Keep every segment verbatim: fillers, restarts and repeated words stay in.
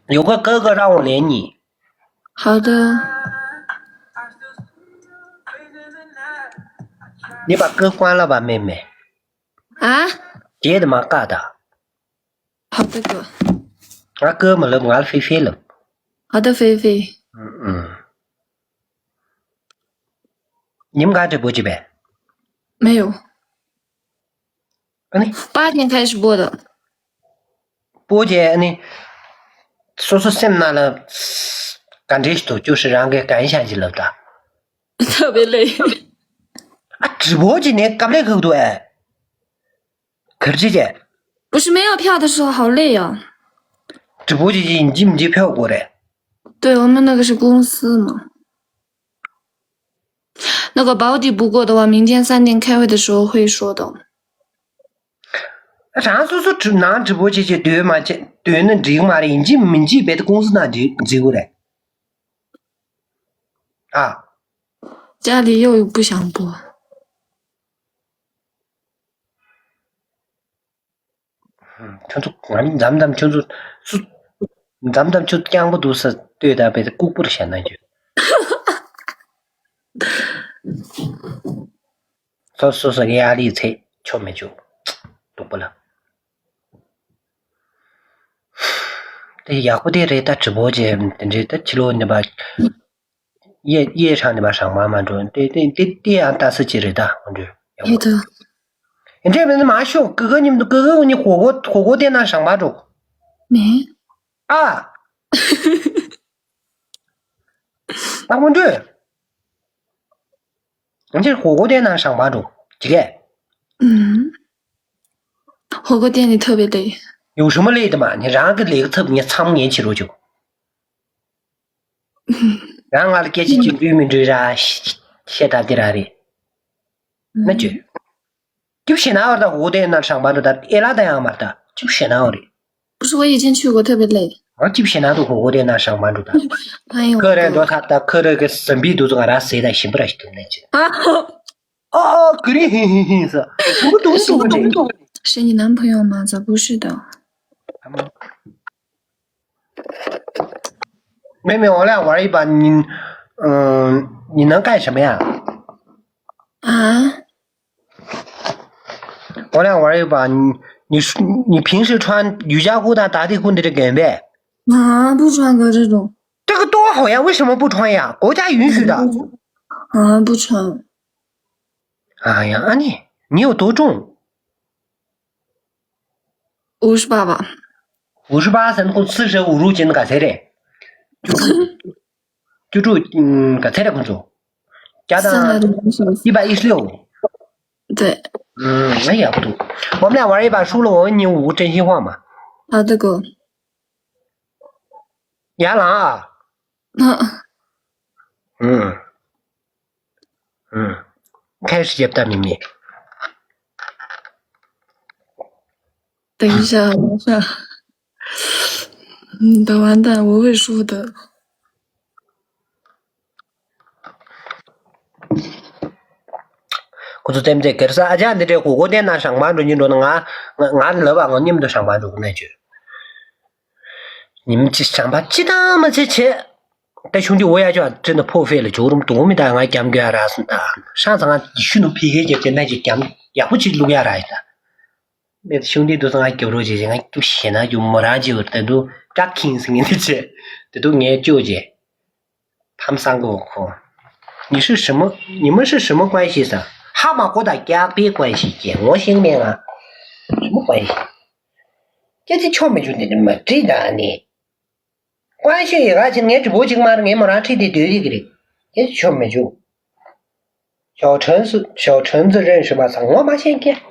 有个哥哥让我连你。好的。你把哥关了吧，妹妹。啊？别的嘛，嘎的。好的哥。俺哥没了，俺菲菲了。好的，菲菲。嗯嗯。你们干这不去呗？没有。嗯。八点开始播的。波姐，你说说现在了，感觉都就是让给感想去了的。特别累。啊，直播今天干不了很多哎，可是姐，不是没有票的时候好累啊。直播间你进不进票过嘞？对，我们那个是公司嘛。那个保底不过的话，明天三点开会的时候会说的。上次说直拿直播间去对嘛，去对那这个嘛的，你进没进别的公司那这这个嘞？啊，家里又不想播。嗯，全都俺咱们咱们全都是咱们咱们就讲不都是对待别的顾不得现在就。说说说压力车，全没救，读不了。这也不对嘞，他直播间，这这七六你吧，夜夜场你吧上班嘛，这这这这这样大事情嘞，大我这。对的。你这边怎么秀？哥哥，你们哥哥，你火锅火锅店那上班中没？啊？大公主，你这火锅店那上班中，几个？嗯，火锅店里特别累。有什么累的嘛？你然后个累个特别，你苍年去多久？然后俺的给起进追没追啥，谢谢大地啥的，那就。 就现在我在火锅店那上班着的，一拉的样嘛的，就现在我的。不是，我以前去过，特别累。我就现在都火锅店那上班着的，哎呦，客人都他的客人个生病都是俺那谁在心不来心的那些。啊，哦哦，可以嘿嘿嘿是，什么东西什么东西。是你男朋友吗？咋不是的？妹妹，我俩玩一把，你，嗯，你能干什么呀？啊？我俩玩一把，你你你平时穿瑜伽裤、打打底裤的这个呗？啊，不穿哥这种。这个多好呀，为什么不穿呀？国家允许的。啊，不穿。哎呀，啊你你有多重？五十八吧。五十八才能够四舍五入斤的，干啥嘞？就就就嗯，干啥嘞？工作加上一百一十六。对。嗯，那也不多。我们俩玩一把，输了我问你五个真心话嘛。好的，哥。杨狼啊。嗯。嗯。嗯，开始也不大明白。等一下，等一下。嗯，等完蛋，我会输的。 ཁོ་ཚོ་ཙེམ་ཙེ་གེར་ས་ཨ་ཅག་འདི་འདྲའི་ཧོ་གོ་ཏེ་ན་ཧྲང་པ་འགྲོ་ཉིན་འགྲོ་ན་ང་ང་ང་ལབ་པ་ང་མཉམ་དུ་ཧྲང་པ་འགྲོ་གི་ན་ཅོ། ཉིམ་ཅི་ཧྲང་པ་ཅི་དང་མ་ཅི་བྱེད། ད་ཆུང་དུས་འོ་ཡ་ཅོ་ཨ་ཙི་ན་ཕོ་ཧྥེ་ལ་ཇོ་རུམ་དུ་འོ་མི་ད་ང་རྒྱམ་གྱི་ཡ་ར་སུ་ད་ཧྲང་ཚ་ང་ཤུ་ནུ་ཕི་གེ་རྒྱབ་ཅེ་ན་ཅི་རྒྱམ་ཡག་པོ་ཅིག་ལུག་ཡ་ར་ཡི་ད། མེད་ཆུང་དུས་དུ་ང་རྒྱབ་རོ་ཅི་ཅི་ང་རྒྱུ་ཞེ་ན་རྒྱུ་མོ་རང་ཅི་བར་ད་དུ་ཀ་ཁིང་སི་ངེ་དི་ཅེ་དེ་དུ་ངས་ཅོ་ཅེ། 他们三个我哭。你是什么？你们是什么关系噻？蛤蟆国的嘉宾关系姐，我姓名啊？什么关系？这这臭美就在这么这个呢？关系也而且你只不过嘛，你没让这的对的个嘞，这臭美就。小陈是小陈子认识吗？我妈先见，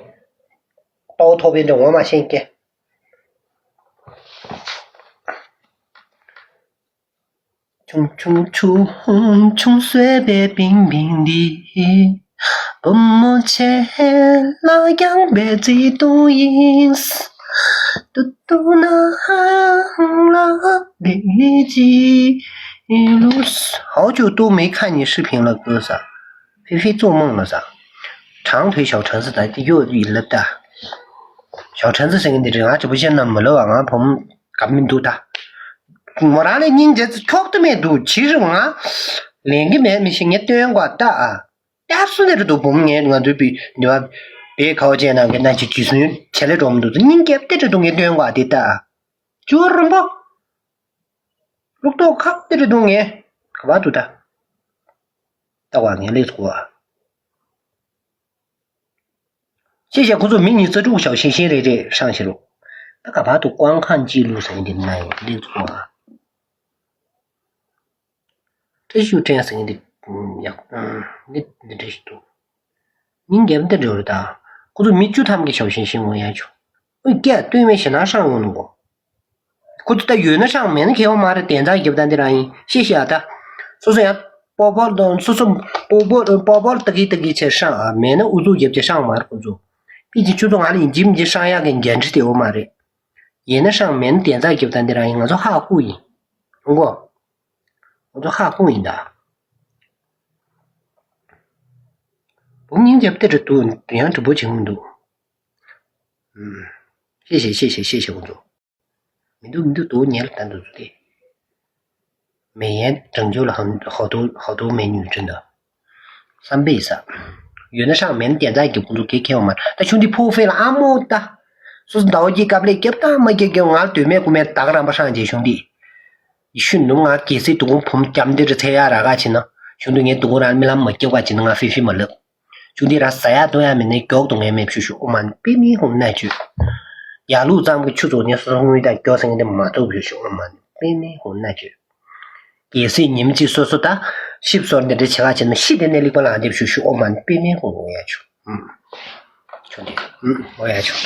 到头变成我妈先见。 ཆུང་ཆུང་ཆུང་ཆུང་བཟོས་པའི་བིང་བིང་འདི། བུ་མོ་ཆེ་ལ་རྒྱང་བའི་བརྩེ་དུང་ཡིན། ཏུ་ཏུ་ན་ཧང་ལ་བེ་ལི་ཅི་ལུས། 好久都没看你视频了，哥仨。菲菲做梦了啥？长腿小陈子在又一粒的。小陈子声音的人啊，这不现在没了啊，俺朋友 ག་མི་འདུག་ད། མོ་རང་ལ་སྙིང་རྗེ་ཚོ་འཁྱོག་ཏུ་མེད་འདུག་ཕྱི་རུ་ང་ལེན་གི་མེད་མི་ཞིག་ངས་སྟོན་དགོས་ད་ཨ། སྟབས་སུ་ནས་རེད་འདུག་བུ་མོ་ངས་ང་ཚོའི་བི་འདི་བ་བའི་ཁའོ་ཅན་ནང་གི་ན་ཅིག་རྒྱུ་སུན་བྱེད་ལས་འགྲོ་མི་འདུག་སྙིང་རྒྱབ་སྟེ་རེད་འདུག་ངས་སྟོན་དགོས་དེ་ད་ཨ། ཅུ་རིན་པོ། ལུག་ཏོག་ཁག་སྟེ་རེད་འདུག་ངས་ག་བ་འདུག་ད། ལྟ་བ་ངས་ལེགས་སོ། ཤེས་བྱ་ཁོ་ཚོ་མི་གཉིས་རྩ་དྲུག་ཞའོ་ཤིང་ཤིང་རེ་རེ་སྲང་ཞིག་རུ། ད་ག་བ་དུ་ཀོང་ཁང་ཅི་ལུ་ཟེར་འདི་ན་ཡོད་ལེགས་སོ། ཁྲེ་ཤུ་ཁྲེན་ཟེར་འདི་ཡག་འདི་འདི་འདྲ་ཞིག་འདུག་སྙིང་རྒྱབ་འདི་འགྲོ་རུ་ད། ཁོ་ཚོ་མི་བཅུ་ཐམ་གྱི་ཞའོ་ཤིང་ཤིང་འོང་ཡ་ཆུ། ཨོ་སྐད་སྟོད་སྨད་ཞེ་ན་སྲང་ཡོང་ནུ་གོ། ཁོ་ཚོ་ད་ཡོད་ན་སྲང་མེད་ན་ཁེ་བ་མ་རེད་དན་ཚ་རྒྱབ་ད་འདི་རང་ཡིན་ཤེས་ཤེས་ཨ་ད། སོ་སོ་ཡང་སྤོ་སྤོ་དང་སོ་སོ་སྤོ་སྤོ་སྤོ་སྤོ་ལ་ཏག་གི་ཏག་གི་ཆེ་སྲང་ཨ་མེད་ན་ཨུ་ཚུགས་རྒྱབ་ཆེ་སྲང་མ་རེད་ཁོ་ཚོ། པི་ཅི་ཆུ་ཚོ་ང་ལ་ཡིན་འཇིམ་གྱི་སྲང་ཡག་གི་འགན་འཁྲི་དེ་འོ་མ་རེད། ཡིན་ན་སྲང་མེད་ན་དན་ཚ་རྒྱབ་ད་འདི་རང་ཡིན་ང་ཚོ་ཧ་ཁུ་ཡིན། ཧུང་གོ། ང་ཚོ་ཧ་ཁུ་ཡིན་ད། བུ་སྙིང་རྗེ་སྟེ་རེ་འདུག་ཡང་གྲི་པོ་བྱེད་ཀྱི་འདུག་ཤེས་ཤེས་ཤེས་ཤེས་ཤེས་ཤེས་ཁོང་ཚོ། མི་འདུག་མི་འདུག་དོ་ཉལ་ད་འདུག་ཚུལ་དེ། མེ་ཡན་གྲང་འཇོ་ལ་ཧང་ཧོ་ཏོ་ཧོ་ཏོ་མེ་ཉུལ་ཁྲིན་ད། བསམ་པས་ས། ཡོད་ན་སྲང་མེན་རྒྱན་ཚ་གི་ཁོང་ཚོ་གེ་ཁེ་བ་མར་ད་ཆུང་དེ་ཕོ་ཧྥེ་ལ་ཨ་མོ་ད། སོ་སོ་ཟླ་བ་གི་སྐབས་ལས་སྐྱབས་ད་མ་སྐྱབས་སྐྱབས་ང་ལ་དོན་མེད་ཀུ་མེད་ད་ག་རམ་པ་སྲང་རྗེས་ཆུང་དེ། ཡི་ཤུ་ནུ་ང་གལ་སྲིད་དུ་ཁུང་བུམ་རྒྱབ་འདི་རུ་ཚེ་ཡ་ར་ག་ཕྱིན་ན། གཞུང་དུ་ངས་དུ་ཁུང་རང་རྨི་ལམ་མ་སྐྱེ་བ་ཕྱིན་ན་ང་ཧྥི་ཧྥི་མ་ལབ། གཞུང་འདི་ར་ཟ་ཡ་འཐུང་ཡ་མེད་ནས་མགྱོགས་དུ་ངས་མེད་ཕྱུ་ཤུ་ཨོ་མ་ནི་པི་མི་ཧུང་ན་ཆུ། ཡ་ལུག་ཙམ་གྱི་ཆུ་ཚོགས་ནས་སོ་སོ་དངུལ་དང་མགྱོགས་སེང་འདི་མ་ཐུབ་ཕྱུ་ཤུ་ཨོ་མ་ནི་པི་མི་ཧུང་ན་ཆུ། གལ་སྲིད་ཉིན་གཅིག་སོ་སོ་ད་ཤིབ་སོར་འདི་འདྲ་བྱེད་ག་བྱེད་ན་ཤི་དེ་ནས་ལེགས་པ་ལང་འདེབས་ཤུ་ཤུ་ཨོ་མ་ནི་པི་མི་ཧུང་ཡ་ཆུ། ཆུང་དེ། ཨུམ། ཨོ་ཡ་ཆུང་།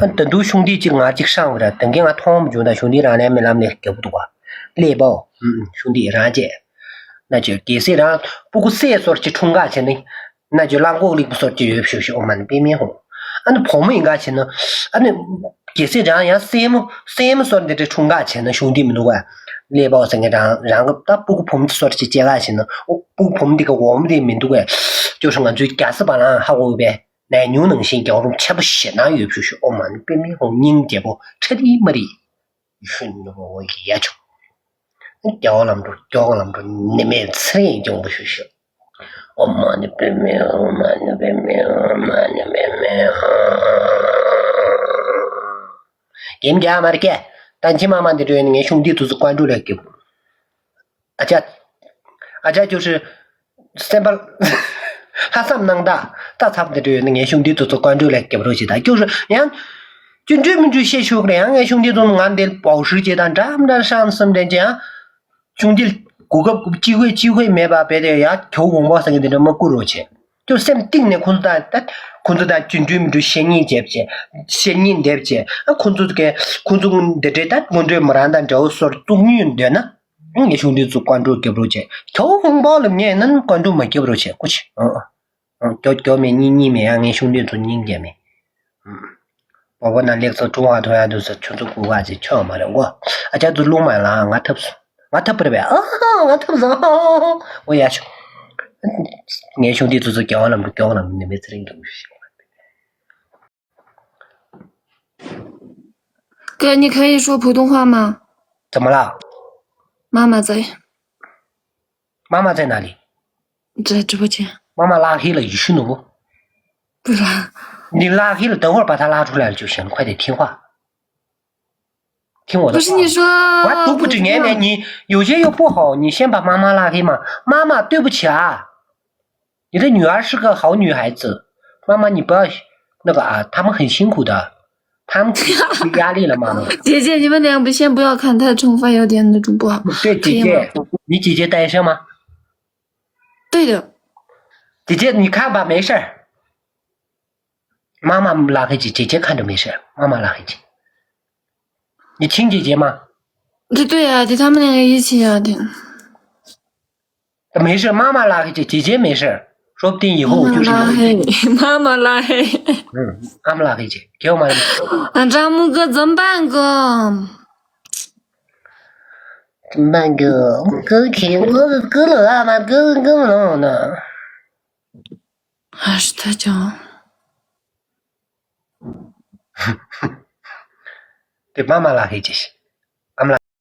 ཨ་ད་དུང་གཞུང་འདི་གཅིག་ང་གཅིག་སྲང་བ་ར་དེང་གི་ང་མཐོང་མ་བྱུང་ད་གཞུང་འདི་རང་ནས་རྨི་ལམ་ལས་རྒྱབ་འདུག་བ། ཀླད་པའོ། ཨུམ། གཞུང་འདི་རང་བྱས། ན་ཆོས་གལ་སྲིད་རང་སྤུ་གུ་སྲས་སོར་གྱི་འཁྲུངས་ཀ་བྱས་ནི། ན་ཆོས་གླང་གོག་ལིག་པ་སོར་གྱི་ཡོད་ཤུ་ཤུ་ཨོ་མ་ནི་པི་མི་ཧོ། ཨ་ནི་བུ་མོ་ཡིན་ག་བྱས་ན། ཨ་ནི། གལ་སྲིད་རང་ཡང་སྲས་མོ་སྲས་མོ་སོར་འདི་འདྲ་འཁྲུངས་ཀ་བྱས་ན་གཞུང་འདི་མི་འདུག་བ། ཀླད་པའོ་ཟེར་མཁན་རང་རང་གི་ད་སྤུ་གུ་བུ་མོ་སོར་གྱི་སྐྱེ་ག་བྱས་ན་ཨོ་སྤུ་གུ་བུ་མོ་འདི་ག་འོམ་འདི་མི་འདུག་བས། ཅོ་ཧྲ་ང་ཚོའི་རྒྱ་སེ་བ་ལང་ཧ་གོ་བས། ནས་ཉུང་ནང་བཞིན་རྒྱལ་བ་རིན་པོ་ཆེ་པོ་ཞེ་ན་ཡོད་ཤུ་ཤུ་ཨོ་མ་ནི་པི་མི་ཧོ་སྙིང་རྗེ་པོ་ཁྲ་རི་མ་རི། ཤུ་ནུ་བོ་ཡ་ཆུ། རྒྱལ་བ་ལམ་འགྲོ་རྒྱལ་བ་ལམ་འགྲོ་ནི་མེད་ཚེ་རིང་སྐྱོང་བ་ཤུ་ཤུ། ཨོ་མ་ནི་པི་མི་ཨོ་མ་ནི་པི་མི་ཨོ་མ་ནི་པི་མི། ཀེམ་རྒྱ་མར་ཀེ། ད་ཕྱི་མ་མ་འདི་འགྲོ་ཡིན་ངའི་གཞུང་འདི་དུ་ཚོ་ཀོན་ཀྲུ་ལ་སྐྱིབ། ཨ་ཅག་ཨ་ཅག་ཅོ་ཧྲི། སེམས་པ། ལྷག་བསམ་གནང་དག་ད་ཚབ་འདི་འགྲོ་ཡོད་ན་ངའི་གཞུང་འདི་དུ་ཚོ་ཀོན་ཀྲུ་ལ་སྐྱིབ་རོ་ཞིག་ད་ཅོ་ཧྲི་ཡང་། ཅུ་འགྲུལ་མི་འགྲུལ་བཤད་ཤོག་རེ་ཡང་ངའི་གཞུང་འདི་དུ་ང་འདི་པའོ་ཧྲི་ཅེ་དང་འདྲ་འདྲ་སྲང་བསམ་དྲན་ཅེ་ཡང་། གཞུང་འདི་གོ་སྐབས་ཅི་དགོས་ཅི་དགོས་མེད་པ་བས་ཏེ་ཡང་ཁྱོ་འོང་བ་ཟེར་གི་འདི་འདྲ་མ་བསྐུར་རོ་ཆེ། ཁྱོད་སེམས་གཏིང་ནས་ཁོ་ཚོ་དང་ད་ཁོ་ཚོ་དང་ཅུ་འགྲུལ་མི་འགྲུལ་བཤད་ཉེས་བྱས་བྱས་བཤད་ཉེས་འདེབས་བྱས་ཨ་ཁོ་ཚོ་གས་ཁོ་ཚོ་འདི་འདྲའི་ད་ངོ་འདྲེ་མ་རང་དང་འདྲ་བོ་སོར་བཙུགས་ཉུས་འདོད་ན་ངས་གཞུང་འདི་ཚོ་ཀོན་ཀྲུ་རྒྱབ་རོགས་བྱས་ཁྱོ་ཧོང་པའོ་ལ་ངས་ནན་ཀོན་ཀྲུ་མ་རྒྱབ་རོགས་བྱས་ཀུ་ཆེ། ཨོ་ཨོ། མགྱོགས་མགྱོགས་མེད་གཉིད་གཉིད་མེད་ཡང་ངས་གཞུང་འདི་ཚོ་སྙིང་རྗེ་མེད། ཨུམ། བོ་བོ་ན་ལེགས་སོ་ཀྲུང་ཧྭ་ཐོ་ཡ་འདུག་ས་ཆུ་ཚོད་དགུ་ག་ཅིག་ཆོག་མ་རེད་འགོ། ཨ་ཅག་ཚོ་རླུང་མ་ལངས་ང་ཐབས་སོང་། ང་ཐབས་པར་བས་ཨ་ཧ་ང་ཐབས་སོང་། འོ་ཡ་ཆུ། ངས་གཞུང་འདི་ཚོ་ཚོ་རྒྱལ་བ་ལམ་འགྲོ་རྒྱལ་བ་ལམ་འགྲོ་ནི་མེད་ཚེ་རིང་གི་ངུ་ཤེས། 哥，你可以说普通话吗？ 怎么了？ 妈妈在。 妈妈在哪里？ 在直播间。 妈妈拉黑了，语音怎么？ 不是。 你拉黑了，等会儿把她拉出来就行了，快点听话。听我的话。 不是你说， 我读不准言语，你有些又不好，你先把妈妈拉黑嘛。妈妈，对不起啊，你的女儿是个好女孩子，妈妈你不要那个啊，他们很辛苦的，他们给你压力了，妈妈。 姐姐，你们两个先不要看太重，饭有点那种不好。 对，姐姐，你姐姐单身吗？ 对的。 姐姐，你看吧，没事儿。妈妈拉黑姐，姐姐看着没事儿，妈妈拉黑姐。你亲姐姐吗？ 对，对呀，就他们两个一起呀，对。 没事，妈妈拉黑姐，姐姐没事儿，说不定以后我就是你的姐姐。 妈妈拉黑，妈妈拉黑。 嗯，妈妈拉黑姐，给我妈妈。 啊，张木哥，怎么办，哥？ 怎么办，哥？哥，哥，哥，哥，哥，哥，哥。 还是他讲。 对，妈妈拉黑姐姐。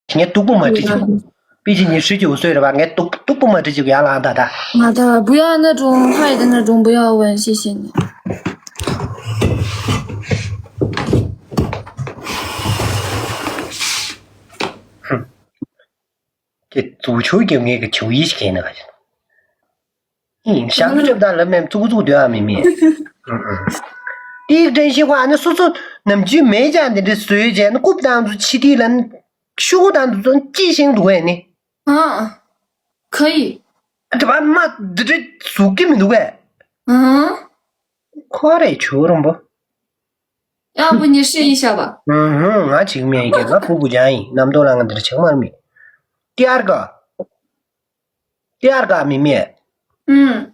ངས་སྡུག་པོ་མ་འདྲི་བྱེད། པེ་ཅིན་ཉི་ཧྲི་ཅིག་འུ་སོས་རེད་པ། ངས་སྡུག་སྡུག་པོ་མ་འདྲི་བྱེད་ཡ་ལང་ད་ད། 好的，不要那种坏的那种，不要问，谢谢你。ཁྱེད་ཚོ་ཆོས་རྒྱབ་ངེས་ཀྱི་ཆོས་ཡིད་ཀྱི་ན་ག་ཞིག་ཨིན། ཞང་ཞུ་རེབ་དང་ལབ་མེད་ཙུག་ཙུག་སྡོད་ཨ་མི་མེད། ཏིག་ཏྲན་ཤི་ཁོ་ཨ་ནི་སོ་སོ་ནམ་རྒྱུན་མེད་ཀྱང་འདི་འདྲ་བཟོས་བྱས་ནི་རྐུབ་དང་དུ་ཕྱི་ཏིག་ལ་ནི་ཤུ་གུ་དང་དུ་ཙོན་ཅི་ཤིང་འདུག་གས་ནི། 嗯，可以。 ཨ་དྲི་བ་མ་འདི་འདྲ་ཟུག་གི་མི་འདུག་གས། 嗯， ཁོ་རེ་ཆུ་རོང་པོ། 要不你试一下吧。 ཨུ་ཧུ། ང་ཅིག་མེད་ཀྱི་ང་ཕུ་བུ་ཅང་ཡིན། རྣམ་རྟོག་ལ་ང་འདིར་ཆགས་མར་མེད། ཏི་ཨར་ག་ཏི་ཨར་ག་མི་མེད། 嗯，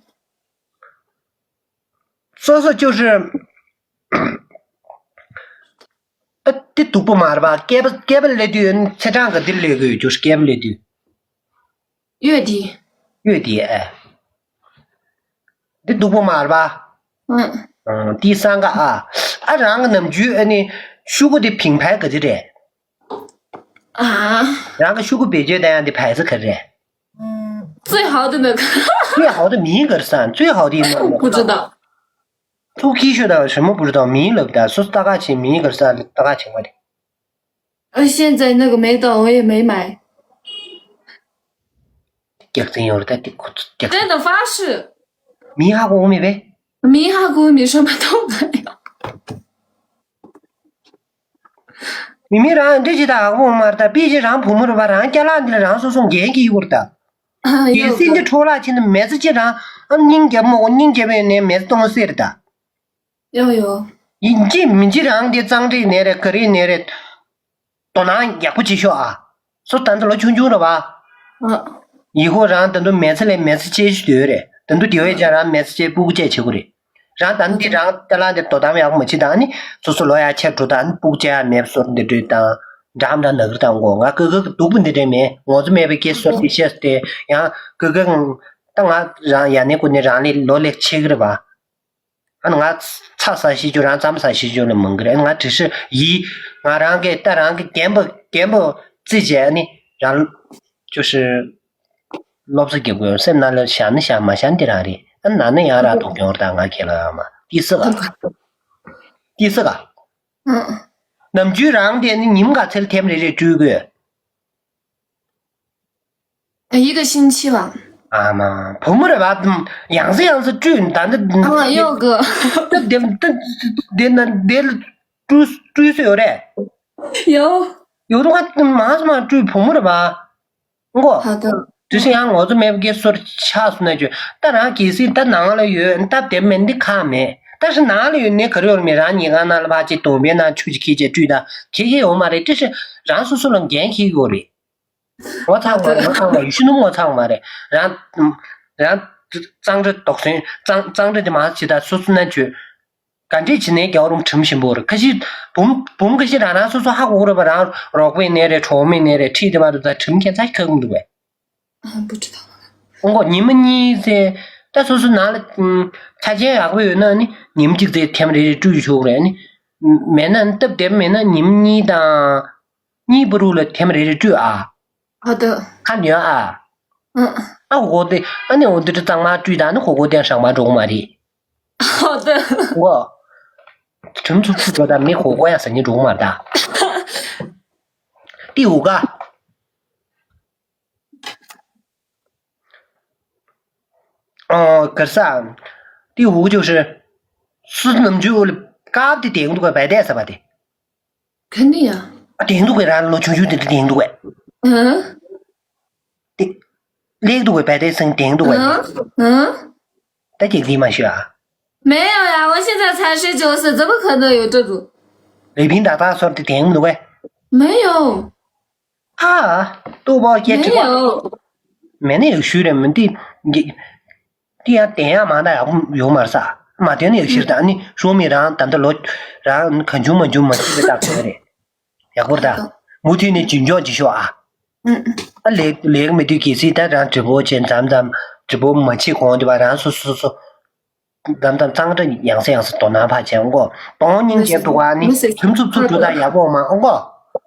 说说就是 ད་དེ་སྡུག་པོ་མ་རེད་པ། སྐལ་པ་སྐལ་པ་ལས་དུས་ཚེས་གྲངས་ག་འདིར་ལས་དགོས་ཀྱོ་སྐལ་པ་ལས་དུས། 月底。 月底 ཨེ། དེ་སྡུག་པོ་མ་རེད་པ། 嗯， ཨང་དེ་སང་ག་ཨ། ཨ་རང་གི་ནམ་རྒྱུན་ཨ་ནི་ཤུ་གུ་དེ་ཕིང་ཕའི་ག་ཚོད་རེད། 啊， རང་གི་ཤུ་གུ་བེད་སྤྱོད་བཏང་ཡ་དེ་ཕའི་ཚོད་ག་རེད། 最好的那个。 最好的米格尔桑，最好的那个。 不知道。 ཐུགས་ཀྱི་ཤོད་དང་什么不知道མིང་ལབ་ད་སོ་སོ་ལྟ་ག་ཆེ་མིང་གར་ས་ལྟ་ག་ཆེ་བ་རེད། 呃，现在那个没到，我也没买。 རྒྱག་འཛིན་ཡོད་རེད་ད་དེ་ཁོ་ཚོ་རྒྱག་真的发誓。 མིང་ཧ་གོ་མེད་པས། 没哈古米什么都没有。 མི་མི་རང་འདི་ཅི་ད་ཧ་གོ་མ་རེད་ད། པི་ཅི་རང་བུ་མོ་རེད་པ། རང་སྐྱ་ལག་འདི་ལ་རང་སོ་སོ་འགན་གྱི་ཡོད་རེད་ད། 啊， གལ་སྲིད་འདི་འཕྲོ་བརླག་ཕྱིན་ན་མེ་ཚ་ཅི་རང་ཨ་སྙིང་རྒྱབ་མོ་སྙིང་རྒྱབ་ཡོད་ནས་མེ་ཚ་གཏོང་སྲིད་རེད་ད། 要有。 ཡིན་གཅིག་མིན་གཅིག་རང་དེ་གཙང་སྦྲ་ནས་རེད་ག་རེ་ནས་རེད། དོ་སྣང་ཡག་པོ་བྱེད་ཤོག་ཨ། སོ་ད་ཚོ་ལོ་ཆུང་ཆུང་རེད་པ། ཨ། ཡི་ཧོ་རང་ད་དུང་མེ་ཚ་ལས་མེ་ཚ་ཅེས་ཞུ་འདོད་རེད། ད་དུང་དེ་བས་ཀྱང་རང་མེ་ཚ་ཅེས་སྤུ་གུ་ཅེས་བྱེད་དགོས་རེད། རང་ད་ནི་དེ་རང་ལྟ་ལ་དེ་དོ་དམ་ཡག་པོ་མ་བྱེད་དང་ནི་སོ་སོ་ལོ་ཡ་ཆེར་འགྲོ་དང་ནི་སྤུ་གུ་ཅེས་ཡ་མེད་སོར་འདི་འདྲ་དང་འདྲ་མ་འདྲ་ན་གི་དང་གོ་ང་ཀི་ཀི་སྡུག་པོ་འདི་འདྲ་མེད། ངོ་ཚ་མེད་པའི་སྐད་སོར་དེ་བཤད་དེ་ཡང་ཀི་ཀི་ད་ང་རང་ཡ་ནི་ཀུ་ནི་རང་ལས་ལོ་ལེགས་ཆེ་གི་རེད་པ། ཨ་ནི་ང་ཚ་ས་ཤི་རྒྱུ་རང་རྩམ་ས་ཤི་རྒྱུ་ལ་མང་གི་རེད། ང་དྲི་ཤི་ཡིས་ང་རང་གི་ལྟ་རང་གི་རྒན་པོ་རྒན་པོ་རྩི་བྱས་ནི་རང་ཅོ་ཤི་སློབ་གསོ་རྒྱབ་དགོས་སེམས་ནང་ལ་བཞག་ནི་བཞག་མ་བཞག་ནི་དེ་རང་རེད། ཨ་ནི་ན་ནི་ཡང་ར་ཐོག་ཀྱོང་ར་ད་ང་ཁྱེད་ལ་ཡང་མ་ཏི་སི་ག་ཏི་སི་ག་ནམ་རྒྱུན་རང་དེ་ནི་ཉིན་ག་ཚེར་ཐེམ་རེ་རེ་བཀྲུས་དགོས། 一个星期吧。 ཨ་མ་བུ་མོ་རེད་བ། ཡང་སེ་ཡང་སེ་བཀྲུས་ད་འདི། ཨ་ཡོད་གི། ད་དེ་ད་དེ་ན་དེ་ལ་བཀྲུས་བཀྲུས་སུ་ཡོད་རེད། ཡོད། ཡོད་རུང་ཨ་མང་སུ་མང་བཀྲུས་བུ་མོ་རེད་བ། མགོ 好的。 དུས་སུ་ཡང་ངོ་ཚ་མེད་པ་སྐད་སོར་ཆགས་སུ་ན་བརྗོད་ད་རང་གལ་སྲིད་ད་ནང་ལ་ཡོད་སྟབས་བདེ་མེད་འདི་ཁག་མེད། ད་ཞི་ནང་ལ་ཡོད་ནས་ག་རེ་ཡོད་མེད་རང་ཉིན་གང་ནང་ལ་ཕར་ཅིག་དོང་པའི་ནང་ཆུ་ཅིག་ཁྱེར་བྱས་བཀྲུས་ད་ཁྱེད་ཁྱེད་ཡོད་མ་རེད། ཏི་ཤི་རང་སོ་སོ་ལ་འགན་འཁྱེར་གྱི་ཡོད་རེད། ངོ་ཚ་མ་རེད། ངོ་ཚ་མ་ཡུལ་ཤུལ་ནུབ་ངོ་ཚ་མ་རེད། རང་རང་གཙང་སྦྲ་དོགས་ཟོན་གཙང་གཙང་སྦྲ་དེ་མ་བྱེད་ད་སོ་སོ་ན་བརྗོད། ག་འདྲས་བྱེད་ནས་རྒྱལ་བ་རུམ་ཁྲིམས་ཞིམ་པོ་རེད། ཁ་ཤས་བུམ་བུམ་ཁ་ཤས་རང་རང་སོ་སོ་ཧ་གོ་གི་རེད་པ། རང་རོགས་པའི་ནས་རེད། གྲོགས་མོའི་ནས་རེད། ཁྲིད་དེ་བར་དུ་ད་ཁྲིམས་ཁྱད་མཚར་ཁག་གི་འདུག་བས། 啊，不知道。 ཨོ་མགོ་ཉི་མ་གཉིས་ཚེ་ད་སོ་སོ་ནང་ལ་ཚ་ཆེན་ཡག་པོ་ཡོད་ན་ནི་ཉི་མ་གཅིག་ཚེ་ཐེམ་རེ་རེ་བཀྲུས་ཆོག་རེད། ནི་མེད་ན་ནི་སྟབས་བདེ་མེད་ན་ཉི་མ་གཉིས་དང་གཉིས་པོ་རུ་ལ་ཐེམ་རེ་རེ་བཀྲུས་ཨ། 好的。 ཁ་ཉོན་ཨ། 嗯。 ཨ་འོ་དེ་ཨ་ནི་འོ་འདི་འདྲ་གཙང་མ་བཀྲུས་དང་ནི་ཧོ་གོ་དེ་ཧྲང་མ་འགྲོ་གི་མ་རེད། 好的。 འོ། ཁྲིམས་ཚུགས་ཚུགས་འགྲོ་དང་མི་ཧོ་གོ་ཡང་ཟ་ཉི་འགྲོ་གི་མ་རེད་ད། ཏི་འུ་ག་ཨོ་གར་ས། ཏི་འུ་ཅོ་ཧྲི། སུ་ནམ་རྒྱུན་འུ་ལ་ཀབ་དེ་དེང་འདུག་ག་བས་དེ་ས་བ་དེ། 肯定呀。 ཨ་དེང་འདུག་ག་རང་ལོ་ཆུང་ཆུང་དེ་དེ་དེང་འདུག་ག 嗯。 དེ། ལེགས་འདུག་ག་བས་དེ་སང་དེང་འདུག་ག 嗯。 ད་ཅིག་དེ་མ་ཤི་ཨ། 没有呀，我现在才十九岁，怎么可能有这种？ ལེ་ཕིན་ད་ད་སོར་དེ་དེང་འདུག་ག 没有。 ཨ། ལྟོ་བ་སྐྱེ་དྲི་བ། 没有。 མེད་ནི་ཡག་ཤོས་རེད་མི་འདི། འདི་ཡང་བསྟན་ཡག་མང་ད་ཡག་པོ་ཡོད་མ་རེད་ས། མ་བསྟན་ནི་ཡག་ཤོས་རེད་ད་ནི་ཤོ་མི་རང་ད་ལྟ་ལོ་རང་གང་བྱུང་མ་བྱུང་མ་ཤི་བའི་རྟགས་ཁོ་རེད། ཡག་པོ་རེད་ད། མུ་མཐུད་ནས་རྒྱུན་འཁྱོངས་བྱེད་ཤོག་ཨ། ཨ་ལེགས་ལེགས་མི་འདུག་གལ་སྲིད་ད་རང་直播་བྱས་མཚམས་མཚམས་直播་མ་བྱེད་གོང་དུ་བ་རང་སོ་སོ་སོ། དམ་དམ་གཙང་སྦྲ་ཡང་སེ་ཡང་སེ་དོ་སྣང་ཕར་བྱས་ཨོ་གོ། སྟོང་སྙིང་རྗེ་འདུག་ག་ནི་མི་སེར་ཁྱིམ་ཚུབ་ཚུབ་འདུག་ད་ཡག་པོ་མ་ཨོ་གོ།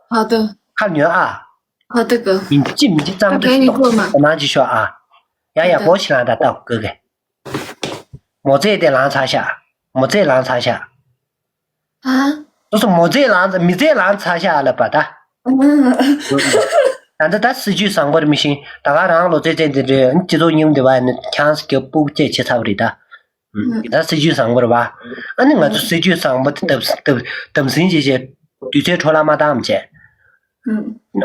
好的。 ཁ་ཉོན་ཨ། 好的哥。 ཡིན་གཅིག་མིན་གཅིག་གཙང་སྒྲ་ཞིག་ཏོག་ཙམ་ནང་གཅིག་ཤོག་ཨ། ཡ་ཡ་སྒོ་ཞིག་ལངས་དང་ལྟ་དགོས་གི། མོ་ཙེ་དེ་ལངས་ཚར་ཤག་མོ་ཙེ་ལངས་ཚར་ཤག་ཨ། སོ་སོ་མོ་ཙེ་ལངས་མི་ཚེ་ལངས་ཚར་ཤག་ལབ་པ་ད། ད་ལྟ་ད་སྲིད་ཇུས་བཟང་པོར་མི་ཤེས་ད་ག་རང་ལོ་ཙེ་ཙེ་འདི་འདྲའི་སྤྱི་ཚོགས་རྙིང་འདི་བ་ནི་ཁྱང་སྐྱོབ་སྤུག་སྐྱེས་བྱེད་ཚར་བ་རེད་ད། ད་སྲིད་ཇུས་བཟང་པོ་རེད་བ། ཨ་ནི་ང་ཚོ་སྲིད་ཇུས་བཟང་པོ་དེ་དམ་དམ་དམ་འཛིན་བྱེད་བྱེད་དུས་ཚོད་འཕྲོ་བརླག་མ་བཏང་བྱས།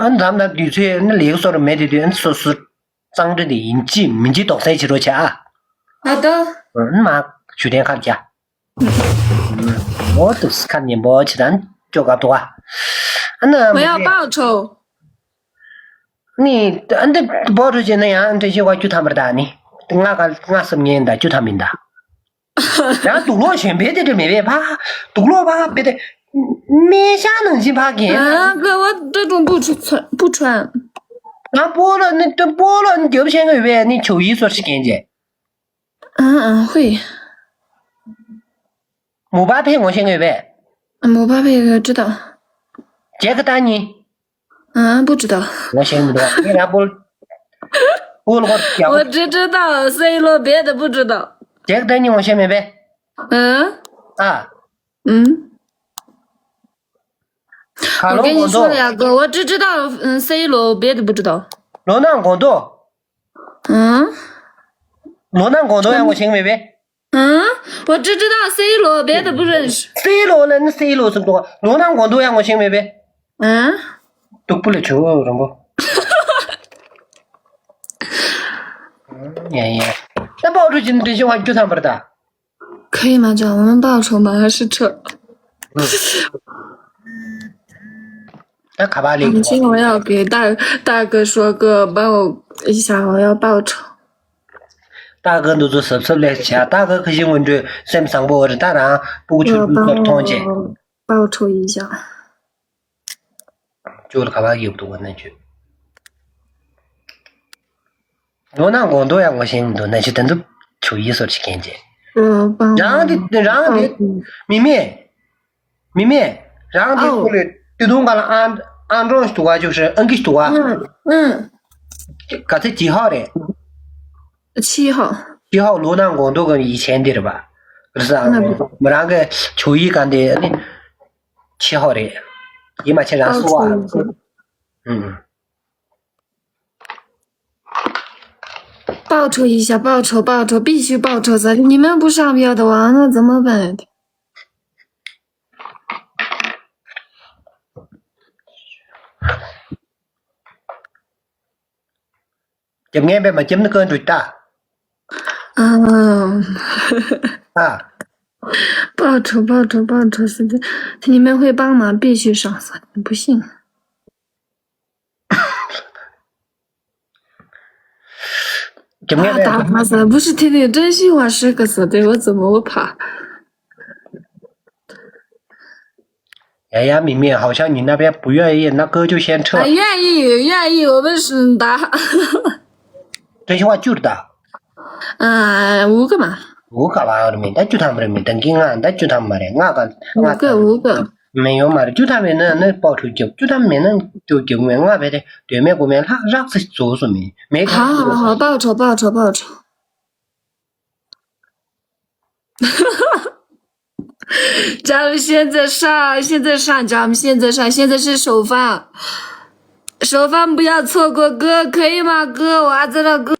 ཨ་ནི་དམ་དམ་དུས་ཚོད་ཨ་ནི་ལེགས་སོ་རུ་མེད་དེ་དུས་ཨ་ནི་སོ་སོ་གཙང་སྦྲ་དེ་ཡིན་གཅིག་མིན་གཅིག་དོགས་སེལ་བྱེད་རོགས་བྱས་ཨ། ཨ་ད། ཨ་ནི་མ་ཞུ་དན་ཁར་བྱ། འོ་དུ་ཁ་ཉན་པོ་བྱེད་དང་ཅོ་ག་དུ་བ། ཨ་ནི། 我要报仇。 ནི་ཨ་འདི་སྤོ་ཐུ་བྱས་ན་ཡང་འདྲེ་ཤི་བ་བཅུ་ཐམ་པར་ད་ནི་ང་ག་ང་སེམས་ངན་ད་བཅུ་ཐམ་ཡིན་ད། ཡང་དུག་ལོག་གཞན་པའི་དེ་འདྲ་མེད་པས་ཕ། དུག་ལོག་ཕ་བེ་དེ་སྨན་ཤ་ནང་བཞིན་ཕ་གིན། 啊，哥，我这种不吃，不穿。 ང་སྤོ་ལོ་ནི་སྤོ་ལོ་ནི་རྒྱབ་ཤེས་ངོས་པས་ནི་ཆུ་ཡིས་སོར་ཞིག་གན་རྗེས། 嗯嗯，会。 མུ་པ་ཕེ་ངོ་ཤེས་ངོས་པས། 姆巴佩知道。 杰克丹尼。 啊，不知道。 ངོ་ཤེས་མི་འདུག་ངས་རང་པོལ། པོལ་ཧོར་ཀྱང་། 我只知道C罗，别的不知道。 杰克丹尼ངོ་ཤེས་མེད་པས། 嗯。 ཨ། 嗯。 ཁ་ལོ་ངོ་མདོ། 我跟你说了呀，哥，我只知道嗯C罗，别的不知道。 ལོ་ན་ངོ་མདོ། 嗯。 ལོ་ན་ངོ་མདོ་ཡང་ངོ་ཤེས་མེད་པས། 嗯，我只知道C罗，别的不认识。 C罗ལ་ནི་C罗ཟེར་འདུག་ལོ་ན་ངོ་མདོ་ཡང་ངོ་ཤེས་མེད་པས། 嗯。 སྟུག་པོ་ལ་ཆུ་རིང་པོ། ཡ་ཡ། ད་པའོ་ཁྲུའུ་ཅིན་འདྲེ་ཤི་བ་བཅུ་ཐམ་པར་ད། 可以吗？这样我们报仇吗？还是撤？ ད་ག་པར་ལེགས། 今天我要给大大哥说个，帮我一下，我要报仇。 ད་ག་འདུ་ཚོ་སབ་སབ་ལས་བྱ་ད་ག་ཁ་ཤི་སྔོན་འགྲོའི་སེམས་བཟང་པོ་རེད་ད་རང་སྤུ་གུ་ཆུང་ཆུང་ཚོར་མཐོང་བྱས། 报仇一下。 ཅོ་ལ་ག་པར་ཡོད་འདུག་ག་ན་ཅོ། ལོ་ན་དགོང་དོ་ཡང་ངོ་ཤེས་མི་འདུག་ན་ཅི་ད་འདུག་ཆུ་ཡི་སོར་ཞིག་མཁན་ཅེ། རང་དེ་རང་དེ་མི་མེད། མི་མེད། རང་དེ་ཁོ་ལས་དེ་དུང་ག་ལ་ཨང་ཨང་གྲོང་ཞིག་འདུག་ག་ཅོ་ཧྲི་ཨང་ཀི་ཞིག་འདུག་ག་ཨང་ཨང་། ག་ཚེ་ཅི་ཧ་རེད། ཅི་ཧ། ཅི་ཧ་ལོ་ན་དགོང་དོ་གི་ཡི་ཆེན་དེ་རེད་པ། རེད་ས། མི་རང་གི་ཆུ་ཡི་ག་འདི་ཨ་ནི། ཆི་ཧོ་རེད། ཡིད་མ་ཆེས་རང་སུ་བ། ཨུམ། 报仇一下，报仇，报仇，必须报仇！你们不上票的话，那怎么办？ རྒྱབ་ངན་པས་མ་རྒྱབ་ན་བཀའ་འགྲོ་ད། ཨ། ཨ། 报仇，报仇，报仇！是的，你们会帮忙，必须上诉，不信。 རྒྱབ་ངན་པས། 打他噻，不是天天真心话十个字，对我怎么我怕？ ཡ་ཡ་མི་མེད་ཧའོ་ཤང་ཉི་ན་པའི་བུ་ཡོད་ཡེ་ན་ཀོ་ཅུ་ཤན་ཁྲི། 啊，愿意，愿意，我们是打。 ཏྲེ་ཤི་བ་བཅུར་ད། 啊，五个嘛。 འུ་ག་བ་ར་མི་ད་བཅུ་ཐམ་ར་མི་ད་གི་ང་ད་བཅུ་ཐམ་མ་རེད་ང་ག་ང་五个，五个。 མེད་ཡོང་མ་རེད་བཅུ་ཐམ་མེད་ན་ནི་པའོ་ཁྲུའུ་རྒྱབ་བཅུ་ཐམ་མེད་ན་ཅོ་རྒྱབ་མེད་ང་བས་དེ་དོན་མེད་དགོས་མེད་ལྷག་རག་ཚེ་བཟོ་སོ་མེད་མེད་ཀ 好好好，报仇，报仇，报仇。 咱们现在上，现在上，咱们现在上，现在是首发。首发不要错过，哥，可以吗？哥，我要在那，哥。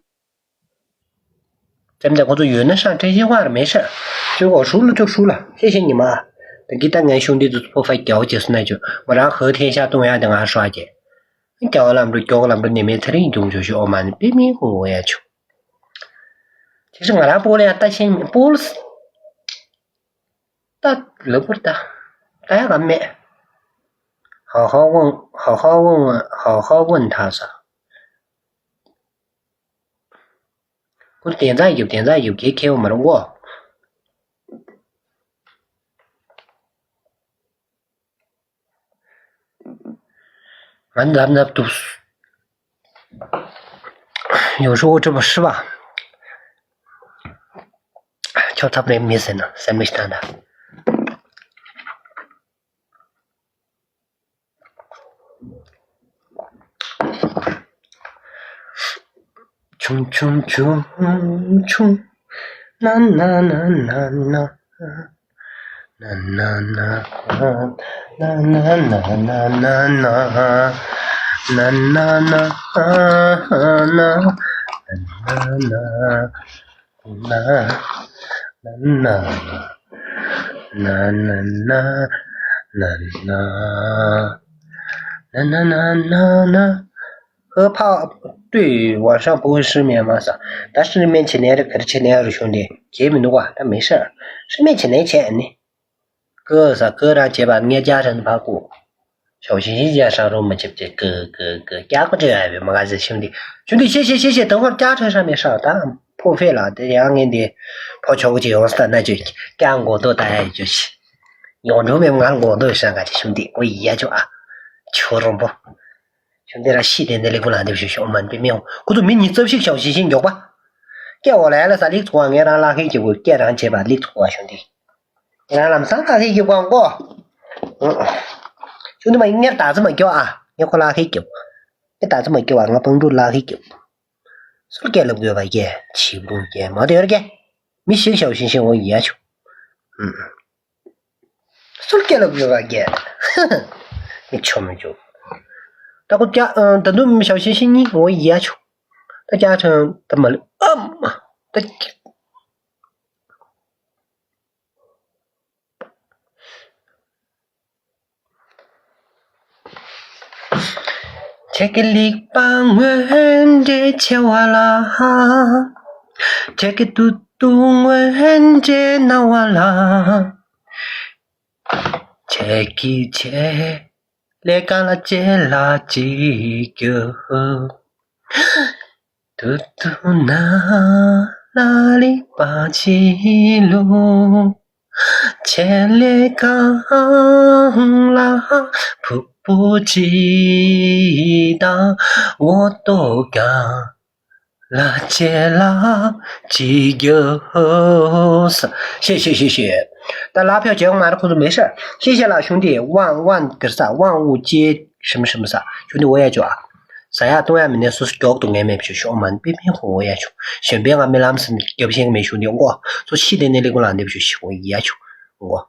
ཙམ་ད་ཁོ་ཚོ་ཡོད་ན་ཧྲང་ཁྲེ་ཤེས་ཧྭ་ར་མེད་ཧྲ། ཅོ་གོ་ཧྲུ་ལ་ཅོ་ཧྲུ་ལ་ཧེ་ཤེ་ཉི་མ། ད་གི་ད་ངའི་ཤུང་འདི་ཚོ་ཕོ་ཧྥ་རྒྱའོ་ཅེས་སུ་ན་ཅོ་མ་རང་ཧ་ཐེ་ཤ་ཏུང་ཡ་ད་ང་ཧྲ་ཅེ། རྒྱའོ་ལམ་འགྲོ་རྒྱོག་ལམ་འགྲོ་ནི་མེད་ཚེ་རིང་འབྱུང་ཆོག་ཤོ་ཨོ་མ་ནི་པི་མི་ཧུ་ཡ་ཆུ། ཁྱེད་ཚོ་ང་རང་པོ་ལ་ཡང་ལྟ་ཤེས་མེད་པོ་ལ། ད་ལ་པུར་ད། ད་ཡ་ག་མེད། ཧ་ཧ་ཝང་ཧ་ཧ་ཝང་ཧ་ཧ་ཝང་ཐ་ས། ཁོ་དེ་ཚ་ཡོད་དེ་ཚ་ཡོད་གེ་ཁེ་བོ་མ་རུང་གོ། ང་འདབ་འདབ་འདུག་ཡོ་ཤོ་ཁྲི་པ་ཧྲི་པ། ཁྱོད་ཐབ་རེ་མི་ཟེར་ན་སེམས་མི་ཤི་ཐང་ད། ཆུང་ཆུང་ཆུང་ཆུང་། ན་ན་ན་ན་ན། ན་ན་ན། ན་ན་ན་ན་ན། ན་ན་ན་ན་ན། ན་ན་ན། ན་ན་ན། ན་ན་ན། ན་ན་ན། ན་ན་ན་ན་ན། 喝泡，对，晚上不会失眠吗？ ཟེར། ད་失眠བྱེད་ནའི་རེད། ག་རེ་བྱེད་ནའི་རེད། གཞུང་འདི་བྱེད་མི་འདུག་བ། ད་མི་ཤེས། 失眠བྱེད་ནའི་བྱེད་ཨ་ནི། 哥 ཟེར། 哥 རང་བྱེད་པ། ངས་ཀྱག་ཁྲ་འདི་ཕར་བཀུག 小星星 ཀྱག་ཁྲ་རོ་མ་བྱེད་བྱེད། 哥 哥 哥 ཀྱག་པ་འདྲ་ཡོད་པའི་མ་ག་ཟེར། གཞུང་འདི། གཞུང་འདི་ཤེས་ཤེས་ཤེས་ཤེས། 等会儿 ཀྱག་ཁྲ་ཧྲ་མེད་ཧྲ། ད་ཕོ་ཧྥེ་ལ་དེ་ཡང་ངས་འདི་ཕོ་ཆོག་གི་ཡོང་ས་ན་ཅོ། ཀྱག་མགོ་ཐོག་ད་ཡ་ཅོ་ཤི། ཡོང་འགྲོ་མེད་ང་མགོ་ཐོག་ཧྲ་ག་ཅི། གཞུང་འདི་ཨོ་ཡ་ཅོ་ཨ། ཆུ་རོང་པོ། གཞུང་འདི་ར་ཤི་དེ་འདི་ལེགས་པོ་ལ་འདེབས་ཞུ་ཤོག་མ་འདི་མི་ཡོང་། ཁོ་ཚོ་མི་ཉིས་རྩ་བཞི་ཞའོ་ཞི་ཞིང་མགྱོགས་པ། སྐད་འོ་ལ་ཡ་ལ་ས་ལིག་ཚོ་བ། ངས་རང་ལག་ཁའི་སྐྱེ་བོ་སྐད་རང་བྱེད་པ་ལིག་ཚོ་བ། གཞུང་འདི། ང་རང་ལམ་སང་ལྷ་ཁའི་རྒྱུག་པ་མགོ། ཆུང་དུ་མ་ཡིན་ངེར་ད་ཙི་མ་སྐྱོ་ཨ། ངས་ཁོ་ལྷ་ཁའི་རྒྱུག་ངས་ད་ཙི་མ་སྐྱོ་བ། ང་སྤང་ཕྲུག་ལྷ་ཁའི་རྒྱུག་སུར་སྐད་ལབ་དགོས་པ་སྐད་ཆིབ་རུང་སྐད་མ་དེ་ཡོར་སྐད། མི་ཞིག་ཞའོ་ཞིང་ཞིང་འོ་ཡ་ཆུ། སུར་སྐད་ལབ་དགོས་པ་སྐད། མི་ཆོ་མི་ཆོ། ད་ཁོ་སྐྱ་ད་དུང་ཞའོ་ཞིང་ཞིང་གཉིས་འོ་ཡ་ཆུ། ད་སྐྱ་ཁྲང་ད་མ་ལུ་ཨམ། ད། ཁྱེད་ཀྱི་ལེགས་པ་དངོས་འབྲེལ་ཆེ་བ་ལ། ཁྱེད་ཀྱི་ཏུ་ཏུ་དངོས་འབྲེལ་སྣང་བ་ལ། ཁྱེད་ཀྱི་ཆེད་ལས་གང་ལ་ཅེ་ལ་ཅི་རྒྱུ། ཏུ་ཏུ་ན་ལ་ལི་པ་ཆི་ལུ། ཆེ་ལེ་ཀང་ལ་ཕུ་པོ་ཆི་དང་འོ་ཏོ་ཀང་ལ་ཆེ་ལ་ཅི་རྒྱུ། ཤེས་ཤེས་ཤེས་ཤེས། ད་ལ་ཕྱོགས་བྱེད་ཡོང་མ་རེད། ཁོ་ཚོ་མེད་ཤག་ཤེས་ཤེས་ལ་གཞུང་འདི་དབང་དབང་གིར་ས་དབང་དབུ་ཅེ་ཧྲིམ་ཧྲིམ་ས་གཞུང་འདི་འོ་ཡ་ཅོ་ཨ། ཟ་ཡག་བཏུང་ཡག་མི་སྣའི་སོ་སོ་མགྱོགས་འདུག་ངས་མེད་བྱུང་ཤོག་མ་པི་པི་ཧོ་ཡ་ཆུ། གཞན་པའི་ང་རྨི་ལམ་སེམས་རྒྱབ་ཤེས་མེད་གཞུང་འདི་མགོ་སོ་ཤི་དེ་ནས་ལེགས་པོ་ལ་འདེབས་ཞུ་ཤི་ཧོ་ཡ་ཆུ། མགོ་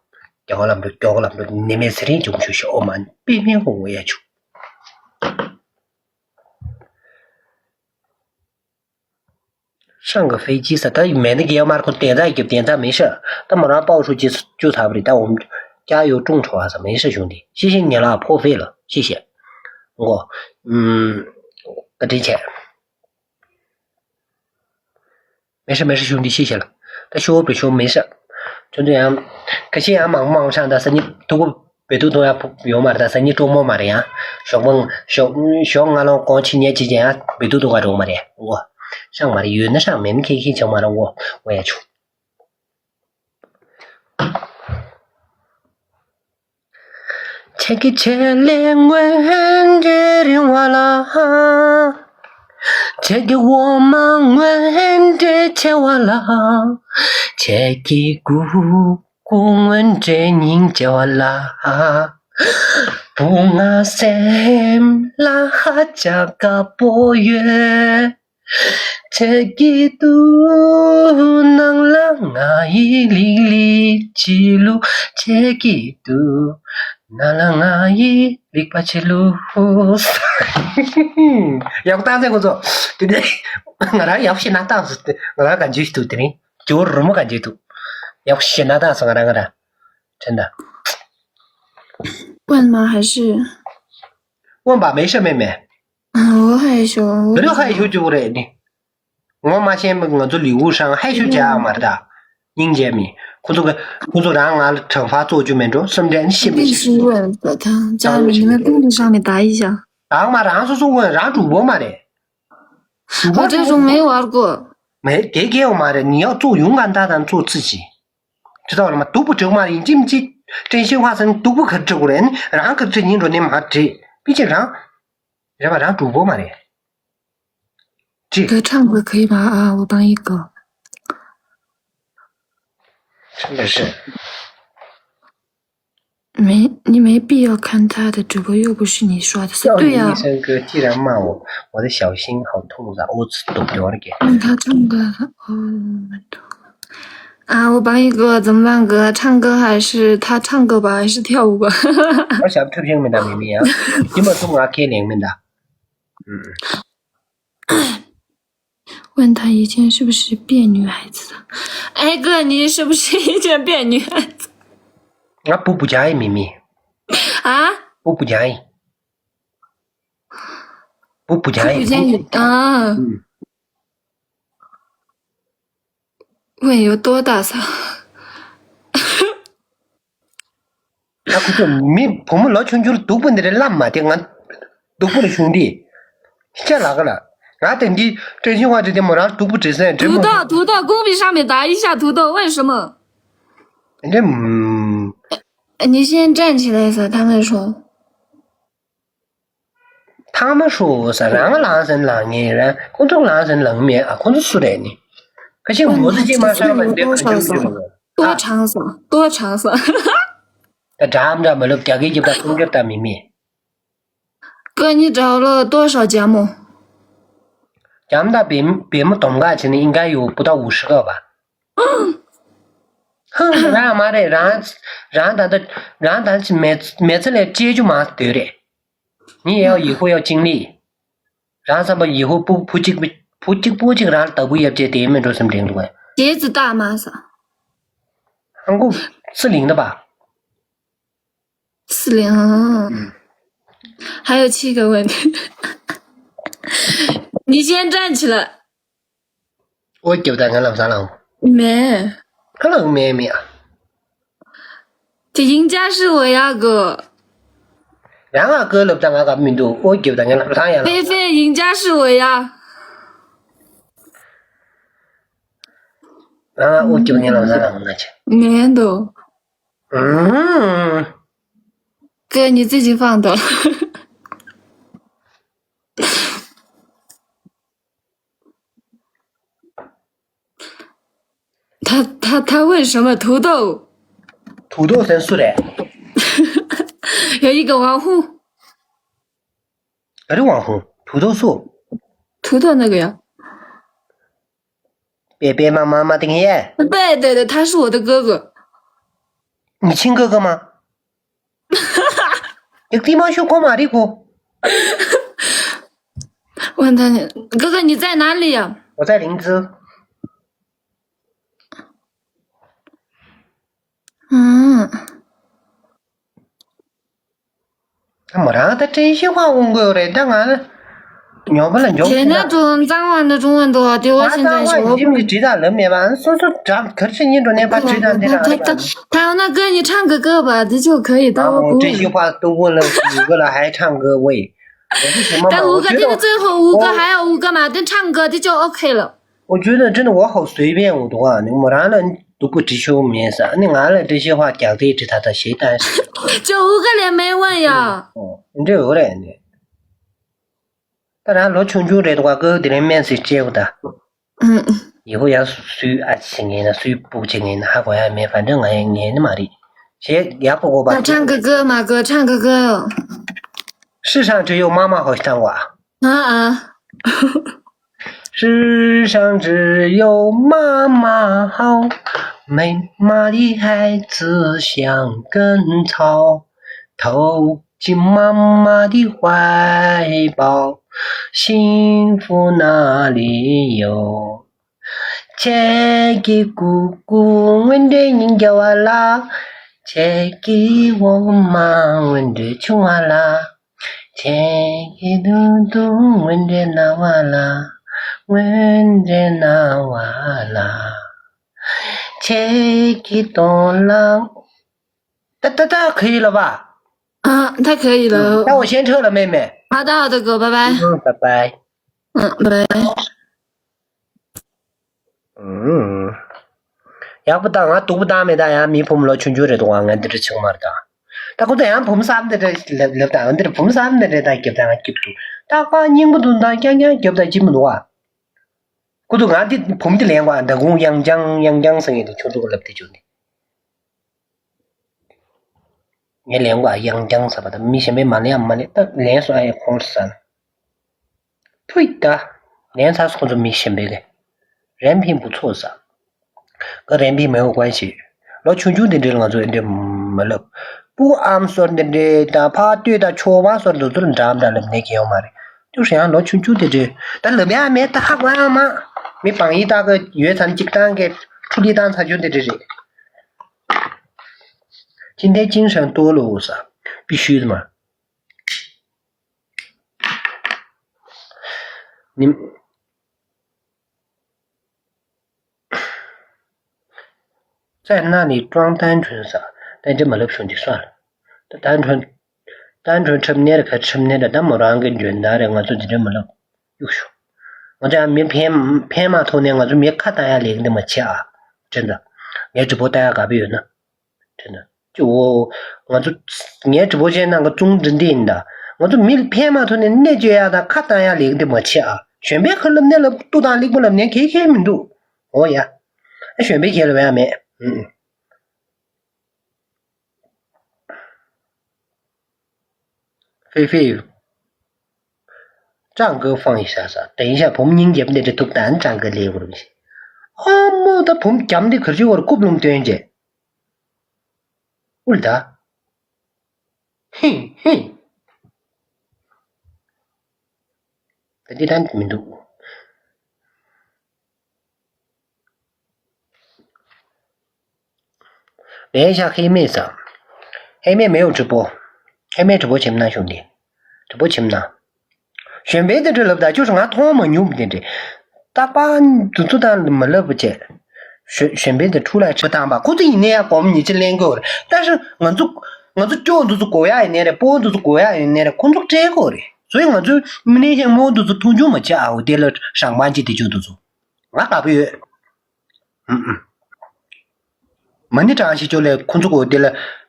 རྒྱ་གོ་ལམ་འགྲོ་རྒྱ་གོ་ལམ་འགྲོ་ནི་མེད་ཚེ་རིང་འབྱུང་ཞུ་ཤི་ཨོ་མ་པི་པི་ཧོ་ཡ་ཆུ། 上个飞机 ས་ད་མེད་ན་གེ་མར་ཁོ་དེ་ད་རྒྱབ་དེ་ད་མེད་ཤག་ད་མོ་རང་པའོ་ཧྲུའུ་ཅི་བཅུ་ཐབ་རེད། ད་འོམ་ཀྱ་ཡོ་ཀྲུང་ཁྲོ་བ་ས་མེད་ཤག་གཞུང་འདི་ཤི་ཤི་ཉེ་ལ་ཕོ་ཧྥེ་ལ་ཤི་ཤི། མགོ་ཨུམ་བཀའ་དྲིན་ཆེ། མེ་ཧྲི་མེ་ཧྲི་ཞུ་འདི་ཤེས་བྱ་ལ། ད་ཤོ་བོ་བེ་ཤོ་མེ་ཧྲི། ཁྱོད་ཚོ་ཡང་། ཁ་ཤས་ཡང་མང་མང་ཤང་ད་ས་ཉི་ཐུ་གུ་བེ་ཐུ་ཐུ་ཡང་ཕུ་ཡོང་མ་རེད། ད་ས་ཉི་གྲོགས་མོ་མ་རེད་ཡང་། ཞོགས་པ་ཞོགས་ཞོགས་སྔ་ལོང་གོང་ཕྱི་ཉལ་ཅི་ཅི་ཡང་བེ་ཐུ་ཐུ་ག་རོགས་མ་རེད་འོ། ཤང་མ་རེད་ཡོད་ན་ཤང་མེད་ན་ཁེ་ཁེ་ཆགས་མ་རེད་འོ་འོ་ཡ་ཆུ། ཁྱེད་ཀྱི་ཆེད་ལས་དངོས་འབྲེལ་རིང་བ་ལ། ཁྱེད་ཀྱི་འོ་མ་དངོས་འབྲེལ་ཆེ་བ་ལ། ཁྱེད་ཀྱི་གུ་གུ་དངོས་འབྲེལ་སྙིང་རྗེ་བ་ལ། བུ་ང་སེམས་ལ་ཧ་ཅང་དགའ་པོ་ཡོད། ཁྱེད་ཀྱི་དུ་ནང་ལ་ང་ཡི་ལིག་ལིག་ཅི་ལུ། ཁྱེད་ཀྱི་དུ་ནང་ལ་ང་ཡི་ལིག་པ་ཅི་ལུ། ཡག་པོ་བཏང་ཚེ་ཁོ་ཚོ། དེ་ནས་ང་རང་ཡག་པོ་ཞིག་ན་བཏང་སོང་སྟེ་ང་རང་ག་འཇུ་ཞིག་འདུག་དེ་རིང་ཇོ་རུ་མོ་ག་འཇུ་འདུག་ཡག་པོ་ཞིག་ན་བཏང་སོང་ང་རང་ང་རང་། དྲན་ད། 问吗？还是 问吧，没事，妹妹。 ཨ། འོ་ཧ་ཡ་ཞོ། འོ་རི་ཧ་ཡ་ཞོ་ཅིག་རེད་ནི། ངོ་མ་ཤེས་མི་ང་ཚོ་ལི་ཝུ་ཧྲང་ཧ་ཡ་ཞོ་བྱ་ཡ་མ་རེད་ད། སྙིང་རྗེ་མི། ཁོ་ཚོ་གི་ཁོ་ཚོ་རང་ང་ལ་དྲང་པར་བཙོག་རྒྱུ་མེད་འགྲོ་བསམ་འདྲ་ནི་ཤེས་མི་ཤེས། 问他，家里你们公屏上面打一下。 རང་མ་རང་སོ་སོ་འོན་རང་གྲུག་པོ་མ་རེད། གྲུག་པོ། 我这种没玩过。 མེད་དེ་སྐྱེ་བ་མ་རེད། ནི་ཡག་བཙོག་ཡོང་ག་འདའ་དང་བཙོག་ཚི་ཅི། ཅི་ཐོག་ལ་མ་སྡུག་པོ་འགྲིག་མ་རེད། ཡིན་གཅིག་མིན་གཅིག་ཀྲེན་ཤིན་ཧྭ་ཟེར་ནི་སྡུག་པོ་ག་རེ་འགྲིག་གོ་རེད། ནི་རང་ག་རེ་འགྲིག་ཡིན་འགྲོ་ནི་མ་འགྲིག་པི་ཅི་རང་། རེད་པ། རང་གྲུག་པོ་མ་རེད། ཅི། 歌唱歌可以吗？啊，我帮一个。 真的是。没，你没必要看他的直播，又不是你刷的。对呀，你生歌既然骂我，我的小心好痛啊！我懂了，给。嗯，他唱歌，哦，啊，我帮一个怎么办？哥，唱歌还是他唱歌吧，还是跳舞吧？我想退休没得秘密啊，你们中啊，给领没得。嗯。 问他以前是不是变女孩子的？哎，哥，你是不是以前变女孩子？ ང་སྤུ་སྤུ་རྒྱག་ཡིན་མི་མི། 啊？ སྤུ་སྤུ་རྒྱག་ཡིན། སྤུ་སྤུ་རྒྱག་ཡིན། 不见你啊。 ཨུམ། 问有多大岁？ ད་ཁོ་ཚོ་མི་བུ་མོ་ལོ་ཆུང་ཆུང་སྡུག་པོ་འདི་རེད་ལབ་མ་དེ། ང་སྡུག་པོ་རེད་བྱུང་དེ། ཤ་ལག་ག་ལ། ང་དེ་འདི་བཀྲ་ཤིས་དབང་ཆེན་དེ་མོ་རང་སྡུག་པོ་བྲིས་སེ་འདྲེ་མོ། 土豆，土豆，公屏上面打一下土豆，为什么？ འདྲེ་མ། 你先站起来一下，他们说。 ཐང་མ་ཧྲུ་ཟེར། རང་ལངས་ཟིན་ལངས་ངེས་ར། ཁོང་ཚོ་ལངས་ཟིན་ལངས་མེད་ཨ། ཁོང་ཚོ་སུ་རེད་ནི། ཁ་ཤས་ངོ་ཚ་ཅིག་མ་ཤར་བ་འདི་ཁ་ཤས་ཅིག་ཡོད། 多长色，多长色。 ད་འདྲ་འདྲ་མ་ལབ། རྒྱ་སྐད་རྒྱབ་ད་སུང་རྒྱབ་ད་མི་མེད། 哥，你找了多少家母？ ལྕམ་དང་བེ་བེ་མོ་སྡོམ་ག་བྱས་ནས་ཨིན་ག་ཡོད་པུ་ད་འུ་ཧྲི་ག་བ། ཧང་རང་མ་རེད། རང་རང་ད་ལྟ་རང་ད་ལྟ་མེ་མེ་ཚ་ལས་བཅད་རྒྱུ་མ་སྡོད་རེད། 你也要以后要尽力། རང་བསམ་པ་ཡི་ཧོ་བུ་བུ་གཅིག་བུ་གཅིག་པོ་གཅིག་རང་ལ་བདག་པོ་ཡབ་བྱས་དེ་མེད་འགྲོ་སེམས་དྲན་འདུག་ག 鞋子大吗？ ཧང་གོ་ཙི་ལིང་ད་པ། 四零啊。 还有七个问题。 你先站起来。 ཨོ་རྒྱབ་ད་ང་ལབ་ས་ལ། མེད། ཁ་ལག་མེད་མེད་ཨ། 这赢家是我呀，哥。 རང་ང་ཀོ་ལབ་ད་ང་ག་མི་འདུག་ཨོ་རྒྱབ་ད་ང་ལབ་ད་ཡ་ལ། 菲菲，赢家是我呀。 རང་ང་ཨོ་རྒྱབ་ང་ལབ་ས་ལ་ང་ཆེ། མེད་འདུག 嗯。 哥，你自己放的。 他他他问什么土豆？ 土豆 ཟེར་སུ་རེད། 有一个网红。 ག་རེ་网红། 土豆 སུ། 土豆那个呀。 པེ་པེ་མ་མ་མ་དེ་ངའི་ཡས། 对对对，他是我的哥哥。 你亲哥哥吗？ ཡག་ཏི་མ་ཤོད་ཁོ་མ་རེད་ཁོ། 问他，哥哥，你在哪里呀？ 我在林芝。 嗯。 ད་མོ་རང་ད་བཀྲ་ཤིས་དབང་དབང་དགོས་རེད། ད་ང་ཉོ་བ་ལ་འཇོག་དེ་ན་དུ་གཙང་བ་ནི་གྲུང་བ་འདུག་དེ་བ་ང་ཤིན་ཅང་གཙང་བ་ཞོག་ཡིན་གྱི་བྲིས་དང་ལབ་མེད་པ། སོ་སོ་འགྲམ་གར་ཕྱིན་ཉིན་འགྲོ་ནས་ཕར་བྲིས་དང་འདི་རང་རེད། 他他他那歌你唱个歌吧，这就可以。 ད 我 我 བཀྲ་ཤིས་དབང་སྟུག་པོ་ལ་ཡི་གེ་ལ་ཧའི་唱歌喂། 我是什么嘛？ ད་འུ་ག་དེ་ནི་最后五个还要五个嘛，等唱歌这就OK了。 我觉得真的我好随便 འདུག་ཨ། ནི་མོ་རང་ལ་སྡུག་པོ་བྲིས་ཤོག་མེད་ས། ནི་ང་ལ་བཀྲ་ཤིས་དབང་རྒྱག་དེ་བྲིས་ད་ད་ཞེ་ད། 这五个连没问呀。 འདྲེ་འོ་རེད་ནི། ད་རང་ལོ་ཆུང་ཆུང་རེད་འདུག་ག་དེ་རིང་སྨན་ཟིག་བཅད་འོ་ད། 嗯。 ཡི་ཧོ་ཡ་སུའི་ཨ་ཅེ་ངན་ན་སུའི་སྤུ་གུ་ཅེ་ངན་ན་ཧ་གོ་ཡ་མེད། 反正 ང་ཡ་ངན་ནི་མ་རེད། ཞེས་ཡག་པོ་གོ་བ། 他唱个歌嘛，哥，唱个歌。 世上只有妈妈好听哇。 啊啊。 世上只有妈妈好，没妈的孩子像根草，投进妈妈的怀抱，幸福哪里有？ཁྱེད་ཀྱི་སྐུ་སྐུ་དངོས་འབྲེལ་སྙིང་རྗེ་བ་ལ། ཁྱེད་ཀྱི་འོ་མ་དངོས་འབྲེལ་ཆུང་བ་ལ། ཁྱེད་ཀྱི་དུང་དུང་དངོས་འབྲེལ་རྣ་བ་ལ། དངོས་འབྲེལ་རྣ་བ་ལ། ཁྱེད་ཀྱི་གདོང་ལ། ད་ད་ད་可以了吧？ 啊，他可以了。 ད་འོ་ཤེན་ཁྲོད་ལ་མེད་མེད། 好的，好的，哥，拜拜。 ཨུ། 拜拜། 嗯，拜拜。 ཨུམ། ཡག་པོ་ད་ང་སྡུག་པོ་བཏང་མེད། ད་ཡང་མི་བུ་མོ་ལོ་ཆུང་ཆུང་རེད་འདུག་ང་འདི་འདྲ་ཆུང་མ་རེད་ད། ད་ཁོ་ཚོ་ཡང་བུ་མོ་བསམ་འདི་འདྲ་ལབ་ལབ་ད། འདིར་བུ་མོ་བསམ་འདི་འདྲ་ད་རྒྱབ་ད་ང་སྐྱིད་འདུག་ད་ཁོ་སྙིང་པོ་འདུག་ད་རྐྱང་རྐྱང་རྒྱབ་ད་ཅི་མི་འདུག་ཨ། ཁོ་ཚོ་ང་འདི་བུ་མོ་འདི་ལེན་གོ་ཨ། ད་གུང་ཡང་ཅང་ཡང་ཅང་ཟེར་ངེས་འདུག་ཁྱོད་ཚོ་ག་ལབ་དེ་བྱུང་ནི། ངས་ལན་གོ་ཨ་ཡང་རྐྱང་ཟ་བ་དང་མི་གཞན་པས་མ་ལན་ཡང་མ་ལན་ད་ལན་སོང་ཨ་ཡ་ཁོང་ཟ་ན། ཐུ་ཡིག་ད། ལན་ཚར་སོང་ཁོང་ཚོ་མི་གཞན་པས་གི། རན་ཕིན་བུ་ཚོ་ཟ། ཀ་རན་པའི་མེའོ་ཀོན་ཞིག་ལོ་ཆུང་ཆུང་དེ་འདྲའི་ང་ཚོ་འདི་མ་ལབ། སྤུ་ཨམ་སོར་འདི་འདྲའི་དང་ཕ་ལྟོས་དང་ཆོ་བ་སོར་འདི་ཚོར་འདྲ་འདྲ་ལབ་ནས་ཀྱི་ཡོང་མ་རེད། ཏུ་ཧྲང་ལོ་ཆུང་ཆུང་དེ་འདྲའི་ད་ལབ་ཡ་མེད་ད་ཧ་གོ་ཡ་མ། མི་བང་ཡི་ཏག་གི་ཡོད་ཚ་ནི་གཅིག་བཏང་གི་ཁྲུ་ལི་བཏང་ཚ་ཆུང་དེ་འདྲ་རེད། ཅི་འདྲའི་ཅིང་ཧྲང་ཏོ་ལོ་ས། པི་ཤུལ་མ། ནིམ། ཙེ་ན་ནི་ཀྲོང་ཏན་ཁྲོན་ས། ཏན་ཏན་མ་ལབ་བྱུང་འདི་སོང་། ད་ཏན་ཁྲོན། ཏན་ཁྲོན་ཁྲབ་ནེ་ར་ཁ་ཁྲབ་ནེ་ར་ད་མོ་རང་གི་འཇོན་ད་རེ་ང་ཚོ་འདི་འདྲ་མ་ལབ། གཡུག་ཤོག་ང་ཚོ་ཡང་མི་ཕན་ཕན་མ་ཐོག་ནས་ང་ཚོ་མི་ཁ་བཏང་ཡ་ལེགས་འདི་མ་བྱེད་ཨ། དྲན་ད། ངའི་གྲི་པོ་བཏང་ཡ་ག་པི་ཡོད་ན། དྲན་ད། ཅི་འོ། ང་ཚོ། ངའི་གྲི་པོ་ཆེན་ནང་གི་ཙུང་འདྲི་འདི་ཡིན་ད། ང་ཚོ་མི་ལ་ཕན་མ་ཐོག་ནས་གནས་བཅོས་ཡག་དང་ཁ་བཏང་ཡག་ལས་འདི་མ་བྱེད་ཨ། གཞོན་པའི་ཁ་ལབ་ནས་ལབ་ཏུ་དང་ལེགས་པོ་ལབ་ནས་གལ་གལ་མི་འདུག་འོ་ཡ། ཨ་གཞོན་པའི་ཁྱེད་ལབ་ཡ་མེད། ཧྥེ་ཧྥེ། ཀྲང་ཀེ་ཧྥང་ཡི་ཤ་ས། དེ་ཡིན་ཤ་བུམ་སྙིང་རྗེ་འདི་འདྲ་ཐུབ་དང་ཀྲང་ཀེ་ལེ་བུར་མི་ཤེས། ཨ་མོ་ད་བུམ་རྒྱམ་འདི་གར་ཅི་བར་རྐུབ་ལུང་སྟོན་རྗེ། ཨུལ་ད། ཧི་ཧི། ད་འདི་ད་མི་འདུག་ལས་ཤག་ཧེ་མེད་ས། ཧེ་མེད་མེའུ་གྲི་པོ། ཧེ་མེད་གྲི་པོ་ཆེམ་ན་ཤོག་འདི། གྲི་པོ་ཆེམ་ན། གཞོན་པའི་དེ་འདྲ་ལབ་ད་ཅུ་ང་མཐོང་མ་མྱོང་དེ་འདྲ། རྟག་པར་དུ་ཚོ་དང་མ་ལབ་བྱས། གཞོན་པའི་དེ་ཕྲུ་ལ་ཆུ་བཏང་པ་ཁོ་ཚོ་ཡིན་ནའི་ཡང་སྒོམ་ཉི་ཆ་ལེན་དགོས་རེད། ད་ཤི་ང་ཚོ་ང་ཚོ་སྐྱོ་འདུ་ཚོ་གོ་ཡ་ཡིན་ནའི་རེད། སྤོ་འདུ་ཚོ་གོ་ཡ་ཡིན་ནའི་རེད། ཁོ་ཚོ་སྤྲད་དགོས་རེད། བཟོ་ཡི་ང་ཚོའི་མི་ནི་ཤེས་མོ་འདུ་ཚོ་མཐོང་ཆུང་མ་བྱེད་ཨའོ་དེ་ལ་རང་དབང་ཅི་དེ་ཅུ་འདུ་ཚོ། ང་དགའ་པོ་ཡོད། ཨུ་ཨུ། མ་ཎི་བགྲང་ཤེས་ཅོ་ལས་ཁོ་ཚོ་གོ་དེ་ལ་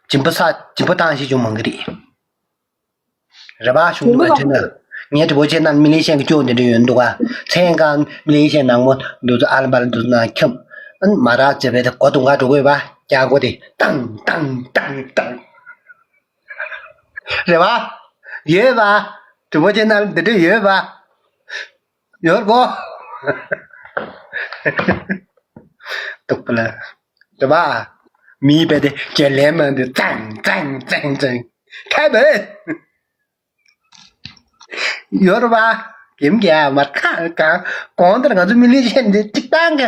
སྦྱིན་པ་ས་སྦྱིན་པ་བཏང་ཤེས་ཅོ་མང་གི་རེད། རེ་བ་ཞུ་འདུག་ག་དྲན་ན། ངའི་གྲི་པོ་ཆེ་ན་མི་ལི་ཤན་གྱི་ཅོ་འདི་འདྲ་ཡོད་འདུག་ག་མཚན་གང་མི་ལི་ཤན་ནང་མོ་འདུག་ཚོ་ཨ་ལ་པ་ལ་འདུག་ན་ཁྱམ། ཨན་མ་རག་བྱེད་པའི་དེ་གོ་དུང་ག་འགྲོ་དགོས་པ་རྒྱ་གོ་དེ་ཏང་ཏང་ཏང་ཏང་། རེ་བ། ཡོད་པ། གྲི་པོ་ཆེ་ན་འདི་འདྲ་ཡོད་པ། ཡོད་གོ། ཏོག་པ་ལ། རེ་བ། མིའི་བས་དེ་ཁྱེད་ལན་མ་འདི་ཙང་ཙང་ཙང་ཙང་། ཁ་བས། ཡོད་རེ་བ། གེམ་གེ་མ་ཁ་གང་གོང་དེར་ང་ཚོ་མི་ལི་ཤན་འདི་གཅིག་བཏང་གི་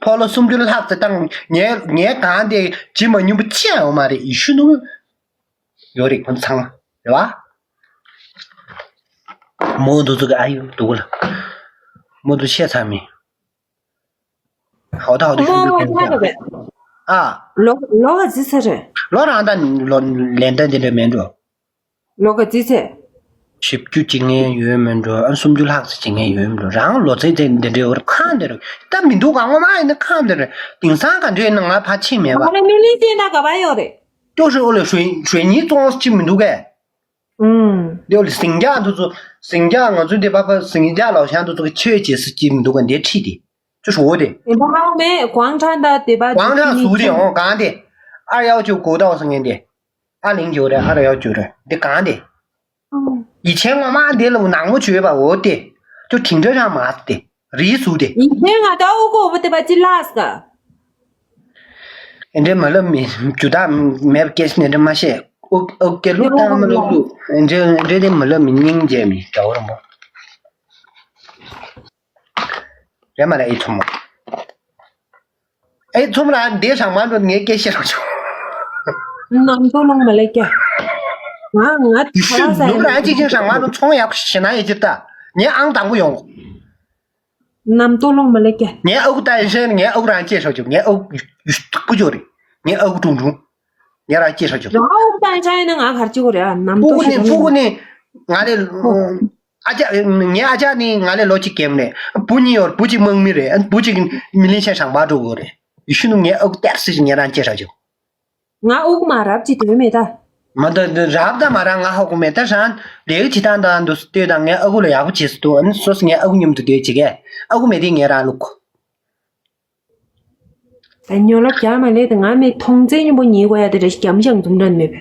ཕོ་ལོ་སུམ་ཅུ་ལྷག་ཙེ་བཏང་ངའི་ངའི་གང་དེ་ཇི་མ་ཉུང་པོ་ཅི་ཡང་ཡོད་མ་རེད་ཡི་ཤུ་ནུ། ཡོད་རེད་ཁོང་ཚང་མ་རེད་བ། མོ་འདུ་ཚོ་གི་ཨ་ཡུ་འདུག་ལ། མོ་འདུ་ཤེས་ཚ་མི། ཧའོ་ད་ཧའོ་ད་ཤུ་འདུ་ཁན་ཚ། ཨ། ལོ་ལོ་ག་ཟི་ཚ་རེད། ལོ་རང་ད་ལོ་ལན་ད་འདི་འདྲ་མེད་འགྲོ། ལོ་ག་ཟི་ཚ། བཞི་བཅུ་གཅིག་ངན་ཡོད་མེད་འགྲོ། ཨ་སུམ་ཅུ་ལྷག་ཙམ་གཅིག་ངན་ཡོད་མེད་འགྲོ། རང་ལོ་ཚད་དེ་འདི་འདྲའི་བར་ཁང་འདིར་ད་མི་འདུག་ག་ངོ་མ་ཡིན་ན་ཁང་འདིར་དེང་སང་ག་འདྲ་ཡིན་ན་ང་ཕ་ཕྱིན་མེད་པ། ང་ལ་མི་ལི་ཅེ་ན་ག་བ་ཡོད་རེད། ཅོ་ཧྲི་ཨོ་ལེ་ཧྲུའེ་ཧྲུའེ་ཉི་ཙོང་གཅིག་མི་འདུག་གས། ཨུམ། འདི་ཨོ་ལེ་ཟིང་རྒྱག་འདུ་ཚོ་ཟིང་རྒྱག་ང་ཚོའི་འདི་པ་པ་ཟིང་རྒྱག་ལའོ་ཤང་འདུ་ཚོ་གི་ཆོས་བྱེད་ས་གཅིག་མི་འདུག་གས་འདི་ཁྲིད་དེ་ཅོ་ཧྲི་ཨོ་དེ། ཨེ་ད་ཧའོ་མེ་ཀོང་ཁྲང་ད་དེ་པ་ཀོང་ཁྲང་ཟུག་དེ་ཨོ་གང་དེ། ཨར་ཡའོ་ཅུ་གོ་ད་ཨོ་སང་ངན་དེ། ཨ་ལིང་ཇོ་རེད་ཨ་ར་ཡོ་ཇོ་རེད་འདི་གང་དེ། ཨང་། ཡི་ཆེན་ངོ་མ་འདི་ལ་ནང་མོ་བྱོས་པ་འོ་དེ། ཅོ་དིང་འདྲ་རང་མ་དེ། རིའི་ཟུག་དེ། ཡི་ཆེན་ང་ད་ཨུ་གོ་བ་དེ་པ་ཅི་ལགས་ཀ། ཨེ་འདྲེ་མ་ལབ་མི་རྒྱུ་དག་མེད་པ་སྐད་ཆ་ནས་འདྲེ་མ་བཤད། ཨུ་ཨུ་སྐད་ལུག་བཏང་མ་ལུག་ལུག་ཨེ་འདྲེ་ཨེ་འདྲེ་དེ་མ་ལབ་མི་སྙིང་རྗེ་མི་དགྲ་བོ་རང་པོ། རེད་མ་རེད་ཨེ་ཚོ་མོ། ཨེ་ཚོམ་ར་འདི་ཧྲང་མ་འགྲོ་ངའི་སྐད་བཤད་རོགས་བྱུང་། ནམ་ཏོ་ལོང་མ་ལེ་ཀྱ། ང་ང་ཡུ་ཤུ་ཐ་ས་ནུབ་ར་ཅིག་ཅིག་ཧྲང་མ་འགྲོ་ཚོང་ཡག་ཞེ་ན་ཡེ་ཅིར་ཏ། ངའི་ཨང་དང་པོ་ཡོང་། ནམ་ཏོ་ལོང་མ་ལེ་ཀྱ། ངའི་ཨུ་ཏ་ཡེ་ཤེ་ངའི་ཨུ་རང་ཅེ་ཧྲོགས་བྱུང་ངའི་ཨུ་ཡུ་ཤུ་ཐུག་པོ་ཅོ་རེད། ངའི་ཨུ་ཀྲུང་ཀྲུང་། ངའི་རང་ཅེ་ཧྲོགས་བྱུང་། རང་ཨུ་ཏ་ཡེ་ཤེ་ཡིན་ན་ང་གར་ཅི་གོ་རེད་ཨ་ནམ་ཏོ་ཤེ་ན། སྤུ་གུ་ནི་ང་ལས། ཨ་ཅག་ངའི་ཨ་ཅག་ནི་ང་ལས་ལོ་གཅིག་རྒན་རེད། བུ་གཉིས་ཡོད་བུ་གཅིག་དམག་མི་རེད། བུ་གཅིག་མི་ལིན་ཤན་ཧྲང་པ་འགྲོ་གི་རེད། ཡེ་ཤུ་ནུ་ངའི་ཨུ་ཏེར་སི་ཞིག་ངའི་རང་ཅེ་ཧྲ་ཅོ། ང་ཨུ་མ་རབ་ཅི་དོན་མེད་ད། མ་ད་རབ་ད་མ་ར་ང་ཧོ་གོ་མེད་ད་རང་ལས་ཀ་བྱེད་སྟངས་དང་འདུག་ལྟོས་དང་ངའི་ཨ་ཁུ་ལ་ཡག་པོ་བྱེད་སུ་འདུག་ཨ་ནི་སོ་སོ་ངའི་ཨ་ཁུ་མཉམ་དུ་སྡོད་བྱེད་ཀས་ཨ་ཁུ་མེད་དེ་ངའི་རང་ལུག་ད་ཉོ་ལབ་རྒྱག་མ་ལས་ད་ང་མེད་མཐོང་ཚེ་སྙིང་པོ་ཉེས་དགོས་ཡ་དེ་རེ་ཞིག་རྒྱམ་ཞང་འཛུམ་དྲན་མེད་པས།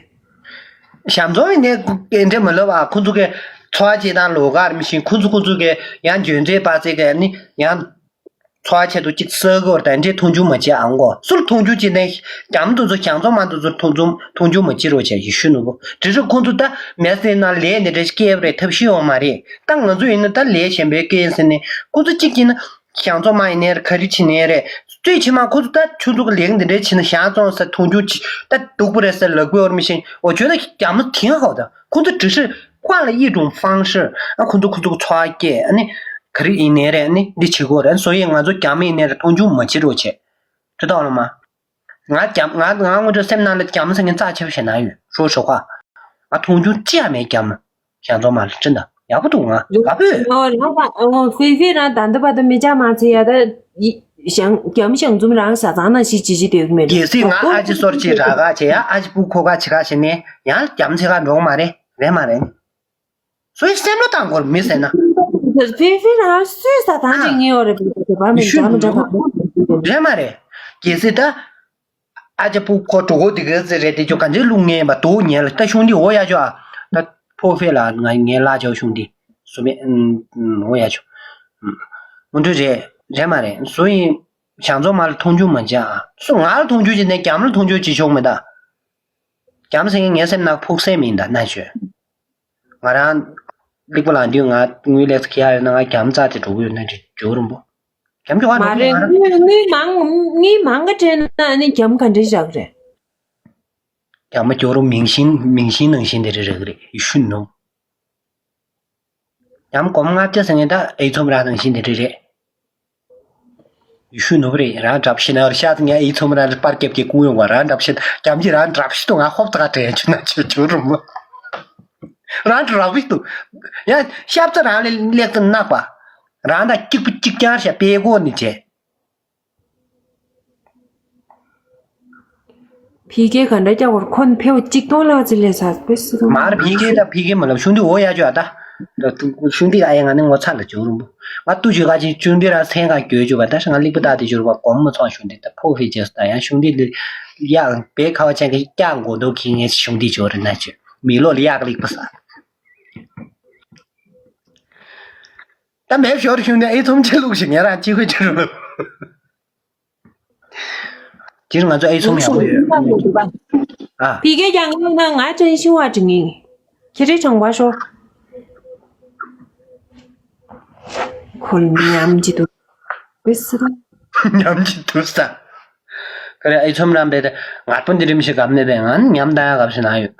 ཞང་ཚོ་ཡིན་ནའི་དེ་འདྲ་མ་ལབ་ཨ། ཁོ་ཚོ་གི་འཚོ་བ་སྐྱེལ་སྟངས་ལོགས་ཀ་རེད་མི་ཤེས། ཁོ་ཚོ་ཁོ་ཚོ་གི་ཡང་འཇོན་ཚད་དཔག་ཚད་གི་ནི་ཡང་འཚོ་བ་ཆེད་དུ་གཅིག་ས་གོ་ར་དེ་འདྲའི་མཐོང་ཆུང་མ་བྱེད་ཨང་གོ། སུར་མཐོང་ཆུང་བྱེད་ནས་རྒྱ་མོ་དེ་ཚོ་ཞང་ཚོ་མ་དེ་ཚོ་མཐོང་ཆུང་མཐོང་ཆུང་མ་བྱེད་རོགས་བྱས། ཡེ་ཤུ་ནོར་བུ་དྲི་ཧྲི་ཁོ་ཚོ་ད་མེ་སེ་ན་ལས་འདི་འདྲ་སྐྱེལ་བ་རེད། ཐབས་ཤེས་ཡོང་མ་རེད། ད་ང་ཚོ་ཡིན་ན་ད་ལས་གཞན་པའི་སྐྱེལ་ཟེར་ནས་ཁོ་ཚོ་གཅིག་བྱས་ན། ཞང་ཚོ་མ་ཡིན་ནའི་རེད། ག་རེ་བྱེད་ནའི་རེད། གཙོས་ཆེ་མ་ཁོ་ཚོ་ད་ཆུ་ཚོད་ལེགས་འདི་འདྲའི་བྱེད་ན་ཞང་ཚོ་ས་མཐོང་ཆུང་ཆེ་ད་སྡུག་པོ་རེད་ཟེར་ལབ་དགོས་བར་མི་ཤེས། འོ་བྱོས་ན་རྒྱ་མོ་དེང་ཧའོ་ད་ཁོ་ཚོ་只是换了一种方式ཨ། ཁོ་ཚོ་ཁོ་ཚོ་འཚོ་བ་སྐྱེལ་ཨ་ནི་ག་རེ་ཡིན་ནའི་རེད། ཨ་ནི་འདི་བྱེད་དགོས་རེད། སོ་ཡིན་ང་ཚོ་རྒྱ་མོ་ཡིན་ནའི་རེད། མཐོང་ཆུང་མ་བྱེད་རོགས་བྱེད། ཁྲི་ཐོག་ལ་མ། ང་རྒྱ་ང་ང་ངོ་ཚོ་སེམས་ནང་ལ་རྒྱ་མོ་ཟེར་མཁན་རྩ་ཆེ་བ་ཞེ་ན་ཡོད། ཧྲོ་ཧྲོ་ཁ། ང་མཐོང་ཆུང་ཅི་ཡང་མེད་རྒྱ་མོ། ཞང་ཚོ་མ་ལ་ཁྲི་ད་ཡག་པོ་འདུག་ང་དགའ་པོས། ང་རང་ད་ཨོ་ཧྥེ་ཧྥེ་རང་ད་འདི་བར་དུ་མི་ཅག་མ་ཚེ་ཡ་ད་ཞང་རྒྱ་མོ་ཞང་འཛོམས་རང་ས་ཚང་ན་ཞིག་ཅི་ཅི་སྡོད་གི་མེད། གལ་སྲིད་ང་ཨ་ཅེ་སོར་ཅི་ར་ག་བྱེད་ཡ་ཨ་ཅེ་སྤུ་ཁོ་ག་བྱེད་ག་བྱེད་ནས་ཡང་རྒྱ་མོ་ཚེ་ག་འགྲོ་གི་མ་རེད། རེད་མ་རེད། སོའི་སེམས་བློ་བཏང་དགོས་མི་ཟེར་ན། ཕི་ཕི་རང་སུས་ས་ཐང་ཅིག་ངེས་ཡོད་རེད། བོད་པ་མི་ཤུ་འཇམ་འཇམ་པ། རེད་མ་རེད། གལ་སྲིད་ད། ཨ་ཅག་པུ་ཁོ་གྲོགས་པོ་དེ་ག་ཚེ་རེད་དེ་ཅོ་ག་ཚེ་ལུག་ངན་པ་དོ་ཉན་ལ་ད་ཤུང་དེ་འོ་ཡ་ཅོ་ཨ། ད་ཕོ་ཕེ་ལ་ང་ངན་ལ་ཅོ་ཤུང་དེ་སུ་མེ་འོ་ཡ་ཅོ། མུ་འདྲུ་རེད་རེད་མ་རེད། སུ་ཡིན་ཞང་ཚོ་མ་ལ་མཐོང་ཆུང་མ་བྱ་ཨ། སུ་ང་ལ་མཐོང་ཆུང་བྱེད་ནས་རྒྱམ་ལ་མཐོང་ཆུང་བྱེད་ཆོག་མེད་ད། རྒྱམ་ཟེར་ངའི་སེམས་ནང་ཕུགས་སེམས་མིན་ད་ན་ཆོས། ང་རང་ལེགས་པོ་ལང་དུས་ང་དངུལ་ལེགས་ཁྱེར་ཡོད་ན་ང་རྒྱམ་རྩ་དེ་འགྲོ་གི་ཡོད་ན་ཅིག་ཇོ་རུམ་པོ། རྒྱམ་ཇོ་བ་མ་རེད། རུམ་པོ་ང་རང་། དངུལ་དངུལ་མང་དངུལ་མང་ག་སྤྲད་ན་ཨ་ནི་རྒྱམ་ག་འདྲ་ཞིག་རག་གི་རེད། རྒྱམ་ཇོ་རུམ་མིང་ཤིན་མིང་ཤིན་ནང་བཞིན་དེ་རེ་རེ་གི་རེད་ཡུ་ཤུ་ནོ། རྒྱམ་སྒོར་མོ་ལྔ་བརྒྱ་ཟེར་ངེས་ད་ཨེ་ཚོམ་ར་ནང་བཞིན་དེ་རེ་རེད། ཡུ་ཤུ་ནོ་བ་རེད་རང་འདྲ་བཤད་ན་ཤ་ང་ཨེ་ཚོམ་ར་པར་རྒྱབ་ཀྱི་ཀུ་ཡོང་བ་རང་འདྲ་བཤད་རྒྱམ་གྱི་རང་འདྲ་བཤད་དུ་ང་ཧོབ་ཏ་ག་དྲན་ཆུ་ན་ཆུ་ཇོ་རུམ་པོ། རང་གྲ་བིས་དུ། ཡང་ཤབ་ཙ་རང་ལས་ལེགས་ཙམ་གནག་པ། རང་དང་གཅིག་པུ་གཅིག་རྐྱང་ཤ་པའི་སྒོ་ནི་བྱས། ཕི་གེ་ག་འདྲ་རྒྱག་བར་ཁོ་ནི་ཕེའུ་གཅིག་སྟོང་ལག་ཙི་ལས་ས་པེ་སི་དང་། མར་ཕི་གེ་དང་ཕི་གེ་མ་ལབ་ཤུང་དུ་འོ་ཡ་ཅོ་ཨ་ད། ཤུང་དུ་ཨ་ཡ་ང་ནི་ངོ་ཚ་ལ་ཇོ་རུམ་པོ། ང་ཏུ་ཇོ་ག་ཅིག་ཤུང་དུ་རང་སེང་ག་གྱོད་ཅོ་བ་ད་ང་ལིག་པ་ད་དེ་ཇོ་རུམ་པ་གོམ་མ་ཚོང་ཤུང་དུ་ད་ཕོ་ཕི་ཇེ་སུ་ད་ཡང་ཤུང་དུ་ལི་ཡ་བེ་ཁ་བ་ཅན་གི་ཀྱང་མགོ་འདོགས་ཁྱི་ངས་ཤུང་དུ་ཇོ་རུ་ན་ཅོ་མི་ལོ་ལི་ཡག་ལིག་པ་ས། ད་མེད་ཞོར་ཤུང་ནས་ཨེ་ཚོམ་ཆེ་ལུགས་ཤིག་ངས་རང་གཅིག་ཁོས་ཆེ་རུ། སྤྱིར་ང་ཚོ་ཨེ་ཚོམ་ཡག་པོ་ཡོད། ཨ། ཕི་གེ་ཀྱང་ང་ང་ཀྲན་ཤིང་བ་དྲི་ངེས། ཁྱེད་རེ་དྲང་བ་ཤོ། ཁོལ་ཉམས་ཀྱི་འདུག་པེ་སི་རུ། ཉམས་ཀྱི་འདུག་ས། ཁ་རེ་ཨེ་ཚོམ་རམ་པས་ངར་པོ་འདི་རིམ་ཞིག་གམ་མེད་པས་ང་ཉམས་ད་ཡག་གབ་ཞིག་ན་ཡོད།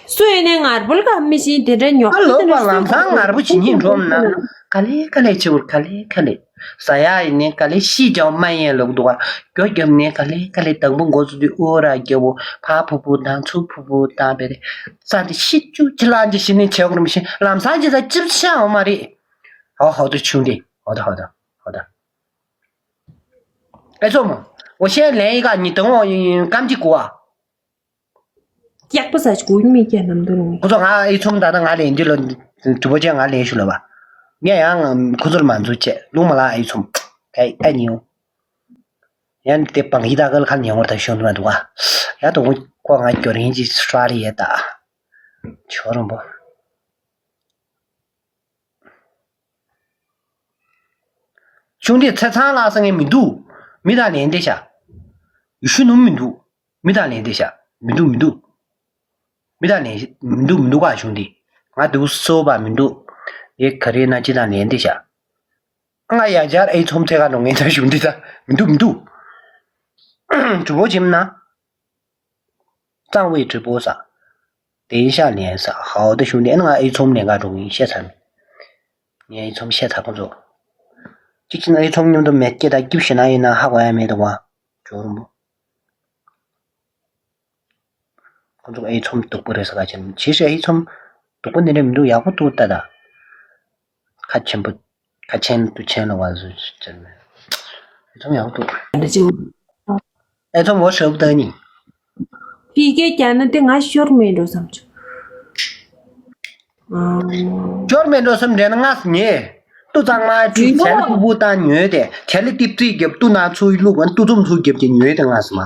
སུ་ཡིན་ནའི་ངར་པོ་ལ་ག་མི་ཤེས་དེ་འདྲ་ཉོག་ཨ་ལོ་པ་ལམ་སང་ངར་པོ་ཇི་སྙེད་འགྲོ་ན། ག་ལེ་ག་ལེ་ཆེ་བོར་ག་ལེ་ག་ལེ། ཟ་ཡ་ཡིན་ནའི་ག་ལེ་ཤི་ཀྱང་མ་ཡན་ལུག་འདུག་ག་གྱོ་རྒྱབ་ནའི་ག་ལེ་ག་ལེ་དང་པོ་འགོ་ཚུགས་དུས་ཨོ་ར་རྒྱབ་བོ་ཕ་ཕུ་ཕུ་དང་ཚུ་ཕུ་ཕུ་དང་བེ་རེ། ས་དེ་ཤི་ཅུ་ཅི་ལ་ཅི་ཤི་ནི་ཆེ་བོར་མི་ཤེས་ལམ་སང་ཅི་ས་ཅིབ་ཤ་འོ་མ་རེད། ཧོ་ཧོ་དུ་ཆུང་དེ་ཧོ་ད་ཧོ་ད་ཧོ་ད། ཨེ་ཚོ་མོ། འོ་ཤེས་ལན་ཡི་ག་ཉི་དང་འོ་ཡིན་ཀམ་ཅི་གོ་ཨ། ཡག་པོ་ཟ་ཅིག་གུ་མི་སྐྱ་ནམ་དུ་རུང་། ཁོ་ཚོ་ང་ཨེ་ཚོམ་ད་ལྟ་ང་ལེན་རྒྱུ་ལ་དུ་བོ་ཅན་ང་ལེན་ཞུ་ལ་བ། ངས་ཡང་ཁོ་ཚོར་མ་འཛུལ་བྱས་ལུང་མ་ལ་ཨེ་ཚོམ། ག་ཨེ་ཉིའུ། ཡང་དེ་བང་ཡི་ད་ག་ལ་ཁ་ཉེ་བར་ད་ཤོང་དུ་མ་འདུག་ག་ཡ་དུ་ཁོ་ང་སྐྱོ་རིན་གྱི་སྲ་རི་ཡེ་ད། ཆོ་རོང་པོ། ཤུང་དེ་ཚེ་ཚང་ལ་ས་ངས་མི་འདུག་མི་དང་ལེན་དེ་ཤ། ཡུ་ཤུ་ནུ་མི་འདུག་མི་དང་ལེན་དེ་ཤ། མི་འདུག་མི་འདུག་མི་དང་ལེན་མི་འདུག་མི་འདུག་ག་ཤུང་དེ། ང་དུ་སོ་བ་མི་འདུག་ཡེ་ག་རེ་ན་ཅི་དང་ལེན་དེ་ཤ། ང་ཡ་ཇར་ཨེ་ཚོམ་ཚེ་ག་ནོ་ངེ་ད་ཤུང་དེ་ད་མི་འདུག་མི་འདུག་གྲུ་བོ་ཆིམ་ན། གཙང་བའི་གྲི་པོ་ས། དེའི་ཤ་ལེན་ས་ཧའོ་ཏེ་ཤུང་ཏེ་ཨ་ནི་ང་ཨེ་ཚོམ་ལེན་ག་འགྲོ་གི་ཡིན་ཤེས་ཚར་མེད། ངས་ཨེ་ཚོམ་ཤེས་ཚར་ཁོང་ཚོ། གཅིག་ཅིག་ན་ཨེ་ཚོམ་མཉམ་དུ་མེད་སྐྱེ་དང་སྐྱིབས་ཤེ་ན་ཡིན་ན་ཧ་གོ་ཡ་མེད་དུ་བ། ཇོ་རུམ་པོ། ཁོང་ཚོ་ཨེ་ཚོམ་སྡུག་པོ་རེད་ས་ག་ཆེན་ཇི་ཤེ་ཨེ་ཚོམ་སྡུག་པོ་འདི་འདྲ་མི་འདུག་ཡག་པོ་འདུག་ལྟ་ད། ཁ་ཆེན་པོ། ཁ་ཆེན་དུ་ཆེན་ལ་བ་བཟོ་ཅན་མེད། ཨེ་ཚོམ་ཡག་པོ་འདུག་ཨེ་ཚོམ་འོ་ཧྲབ་ད་ནི། ཕི་གེ་རྒྱ་ན་དེ་ང་ཤོར་མེད་འགྲོ་བསམ་བྱུང་། ཤོར་མེད་འགྲོ་བསམ་དྲན་ན་ང་སི་ཉེ། ཏུ་གཙང་མ་ཏུ་ཇུས་ཚལ་ལ་ཀུ་པུ་བཏང་ཉོས་ཏེ་ཁྱེད་ལ་ཏིབ་ཙིག་རྒྱབ་ཏུ་ན་ཚུ་བླུག་པ་ཏུ་ཙུམ་ཚུ་རྒྱབ་ཀྱི་ཉོས་ཏེ་ང་སི་མ།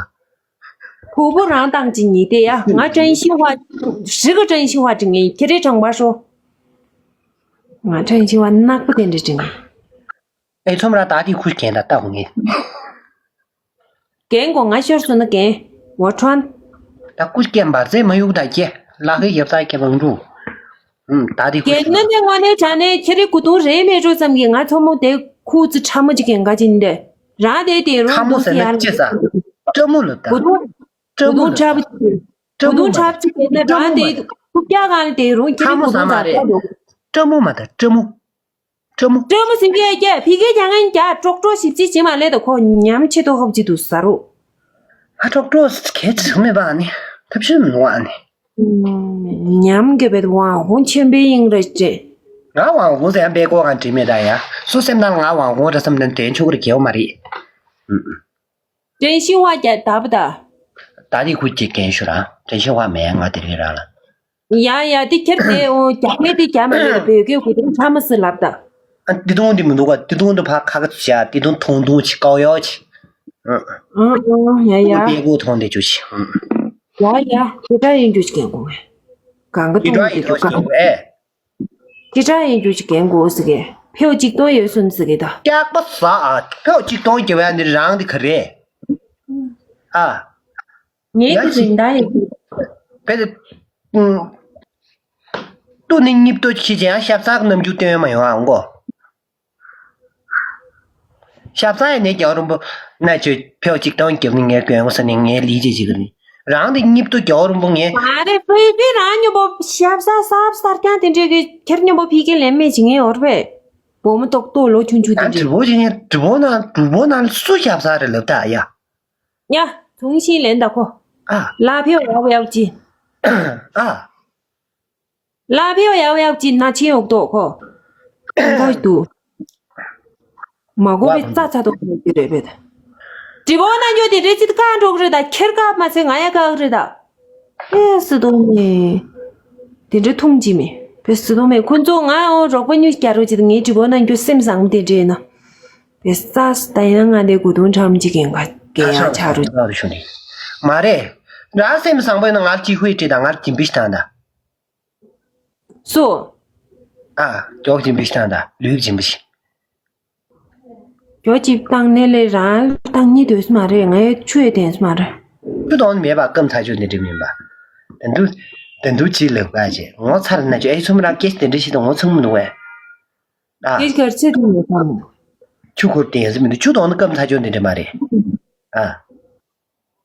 ཕུ་བོ་རང་བཏང་ཅི་ཉི་དེ་ཡ། ང་ཀྲན་ཤིང་ཧྭ་ཧྲི་གི་ཀྲན་ཤིང་ཧྭ་དྲི་ངེ་ཁྱེད་རེ་དྲང་པ་ཧྲོ། ང་ཀྲན་ཤིང་ཧྭ་ནག་པོ་དེ་འདྲ་དྲི་ངེ། ཨེ་ཚོམ་ར་ད་དེ་ཁུར་གན་ད་ལྟ་ཧུ་ངེ། གན་གོ་ང་ཤོར་སོང་ན་གན། ཝ་ཁྲོན། ད་ཀུ་ཀེ་འབར་ཚེ་མ་ཡུག་ད་ཀེ་ལ་ཧེ་ཡབ་ས་ཀེ་བང་ཀྲུ། ཨུམ་ད་དེ་ཀུ་གན་ན་ནས་ང་ནས་དྲ་ནས་ཁྱེད་རེ་གུ་དུང་རེ་མེད་འགྲོ་ཙམ་གྱིས་ང་ཚོ་མོ་དེ་ཁུ་ཙི་ཁྲ་མོ་ཅིག་གན་ག་ཅིན་དེ་རང་དེ་དེ་རུང་ཁྲ་མོ་ཟེར་ན་ཅི་ས། སྤྲ་མོ་ལ་ད། གུ་དུང་སྤྲ་གུ་མོ་དུང་ལ་ཁྲ་པོ་ཅིག་གན། སྤྲ་གུ་མོ་དུང་ཁྲ་པོ་ཅིག་གན་ན་རང་དེ་ཁུ་ཀྱ་གང་དེ་རུང་ཁྱེད་རེ་གུ་དུང་ད་ཁྲ་མོ་མ་ད་སྤྲ་མོ། སྤྲ་མོ། སྤྲ་མོ་ཟིན་གྱི་ཡ་ཀྱ་ཕི་གེ་ཀྱ་ངན་ཀྱ་ཀྲོག་ཀྲོ་ཞིབ་ཅི་ཅི་མ་ལེ་ད་ཁོ་ཉམ་ཆེ་ཏོ་ཧོབ་ཅི་དུ་ཟ་རུ། ཨ་ཀྲོག་ཀྲོ་གལ་ཆེ་མེད་པ་ནི་ཐབས་ཤེས་མི་འདུག་ཨ་ནི། ཉམ་གེ་བེད་ཝང་ཧོང་ཆེན་པོའི་ཡིང་རེ་ཅེ། ང་ཝང་ཧོང་ཟེར་ཡང་པའི་གོ་གང་བྲིས་མེད་ད་ཡ། སུ་སེམས་ནང་ང་ཝང་ཧོང་རེ་བསམ་ནས་དྲན་ཆོག་རེ་གེའོ་མ་རེད། ཀྲན་ཤིང་ཝ་ཀྱ་ད་བུ་ད། ད་དེ་ཁུ་ཅིག་གན་ཞུ་ར་ཀྲན་ཤིང་ཝ་མེད་ང་དེ་རིང་ར་ལ། ཡ་ཡ་དེ་ཁྱེར་དེ་འོ་རྒྱ་སྐད་དེ་རྒྱ་མ་རེད་བོད་སྐད་གུ་དུང་ཁྲ་མ་སི་ལབ་ད། ཨ་དེ་དུང་དེ་མི་འདུག་ག་དེ་དུང་དེ་ཕ་ཁ་ཁ་ཆ་དེ་དུང་ཐུང་ཐུང་ཆི་ཀའོ་ཡོ་ཆི། ཨ་ཨ་ཡ་ཡ། དེ་གུ་ཐུང་དེ་ཆུ་ཆི། ཡ་ཡ་དེ་འདྲ་ཡིན་རྒྱུ་ཆི་གན་གོ་ངས། གང་ག་དེ་ཐུང་འདྲ་དེ་ཡིན་ཆུ་ཆི་གན་གང་གོ་ཨེ། དེ་འདྲ་ཡིན་རྒྱུ་ཆི་གན་གོ་ཟི་གེ་ཕེའུ་གཅིག་སྟོང་ཡོད་སུན་ཟི་གེ་ད། སྐྱག་པ་ཟ་ཨ་ཕེའུ་གཅིག་སྟོང་རྒྱབ་ཡ་འདི་རང་དེ་ག་རེད། ཨ། ངའི་ཡ་གི་ཆི། རིན་ཐང་ཡོད་གི། བེ་དེ། ཨུམ། ཏུ་ནི་གཉིབ་ཏོ་ཆི་ཅན་ཤབ་ཚག་རྣམ་འགྱུར་སྟོན་མ་ཡོང་ཨང་གོ། ཤབ་ཚག་ཡ་ནས་རྒྱལ་བ་རིན་པོ་ན་ཆོས་ཕེའུ་གཅིག་སྟོང་རྒྱབ་ནི་ངས་གོན་གོ་ས་ནི་ངས་ལི་ཅི་ཅིག་ནི། རང་དེ་གཉིབ་ཏོ་རྒྱལ་བ་རིན་པོ་ངས། མ་རེད་ཕེའུ་ཕེའུ་རང་ཉོ་པོ་ཤབ་ཚག་སབ་སར་ཀྱང་དེ་འདྲས་གི་ཁྱེར་ཉོ་པོ་ཕི་གེ་ལེན་མེད་ཅིག་ངས་འོར་བས། བུ་མོ་ཏོག་ཏོ་ལོ་ཆུང་ཆུང་དེ་ད་འདྲས། དྲི་བོ་ཅི་ངས་དྲི་བོ་ན་དྲི་བོ་ན་སུ་ཤབ་ཚག་རེད་ལབ་ད་ཡ། ཡ། ཐུང་ཤིང་ལེན་ད་ཁོ། ཨ། ལ་ཕེའུ་ཡག་ཡག་ཅི། ཨ། ལ་ཕེའུ་ཡག་ཡག་ཅི་ན་ཆེན་འོག་ཏོ་ཁོ། ཁོང་ཁ་དུ། མ་གོ་བའི་རྩ་ཚ་ཏོག་ཁོ་གི་རེད་པས། དྲི་བོ་ན་འགྱོ་དེ་རེ་ཅི་ཀ་འགྲོ་གི་རེད་ད་ཁྱེར་ཀ་མ་ཚད་ང་ཡ་ཀ་གི་རེད་ད། ཨེ་སི་དོ་མེ། དེ་འདྲ་ཐུང་ཅི་མེ། པེ་སི་དོ་མེ་ཁོ་ཚོ་ང་འོ་རོགས་པ་ཉུ་སྐྱ་རོ་ཅི་ད་ངའི་དྲི་བོ་ན་འགྱོ་སེམས་བཟང་དེ་འདྲ་ཡིན་ན། པེ་ས་ས་ད་ཡིན་ན་ང་དེ་གུ་དུང་ཁྲམ་ཅི་གན་ག་གན་ཡ་ཆ་རུ། ད་ཤོ་ནི། མ་རེད། རང་སེམས་བཟང་པོ་ཡིན་ན་ང་ཅི་ཧུའི་ཅི་ད་ང་ཅི་བིས་ད་ད། སུ། ཨ། མགྱོགས་ཀྱིན་པི་ཤི་ཐང་ད་ལུས་ཀྱིན་པི་ཤི། མགྱོགས་ཀྱིས་བཏང་ནས་ལས་རང་བཏང་ཉིད་འདོད་སུ་མ་རེད། ང་ཡོད་ཆུ་ཡོད་དན་སུ་མ་རེད། ཆུ་དོང་མེད་པ་སྐམ་ཚ་ཆུ་འདི་འདྲི་མིན་པ། ད་འདུ། ད་འདུ་ཅི་ལབ་ག་ཅེ་ངོ་ཚར་ན་ཆུ་ཨེ་ཆུ་མ་ར་སྐད་དེ་འདྲི་ཤི་ད་ངོ་ཚང་མི་འདུག་བས། ཨ། སྐད་གར་ཚེ་དུ་མེད་ས་མོ། ཆུ་འཁོར་དན་སུ་མི་འདུག་ཆུ་དོང་ནི་སྐམ་ཚ་ཆུ་འདི་འདྲི་མ་རེད། ཨ།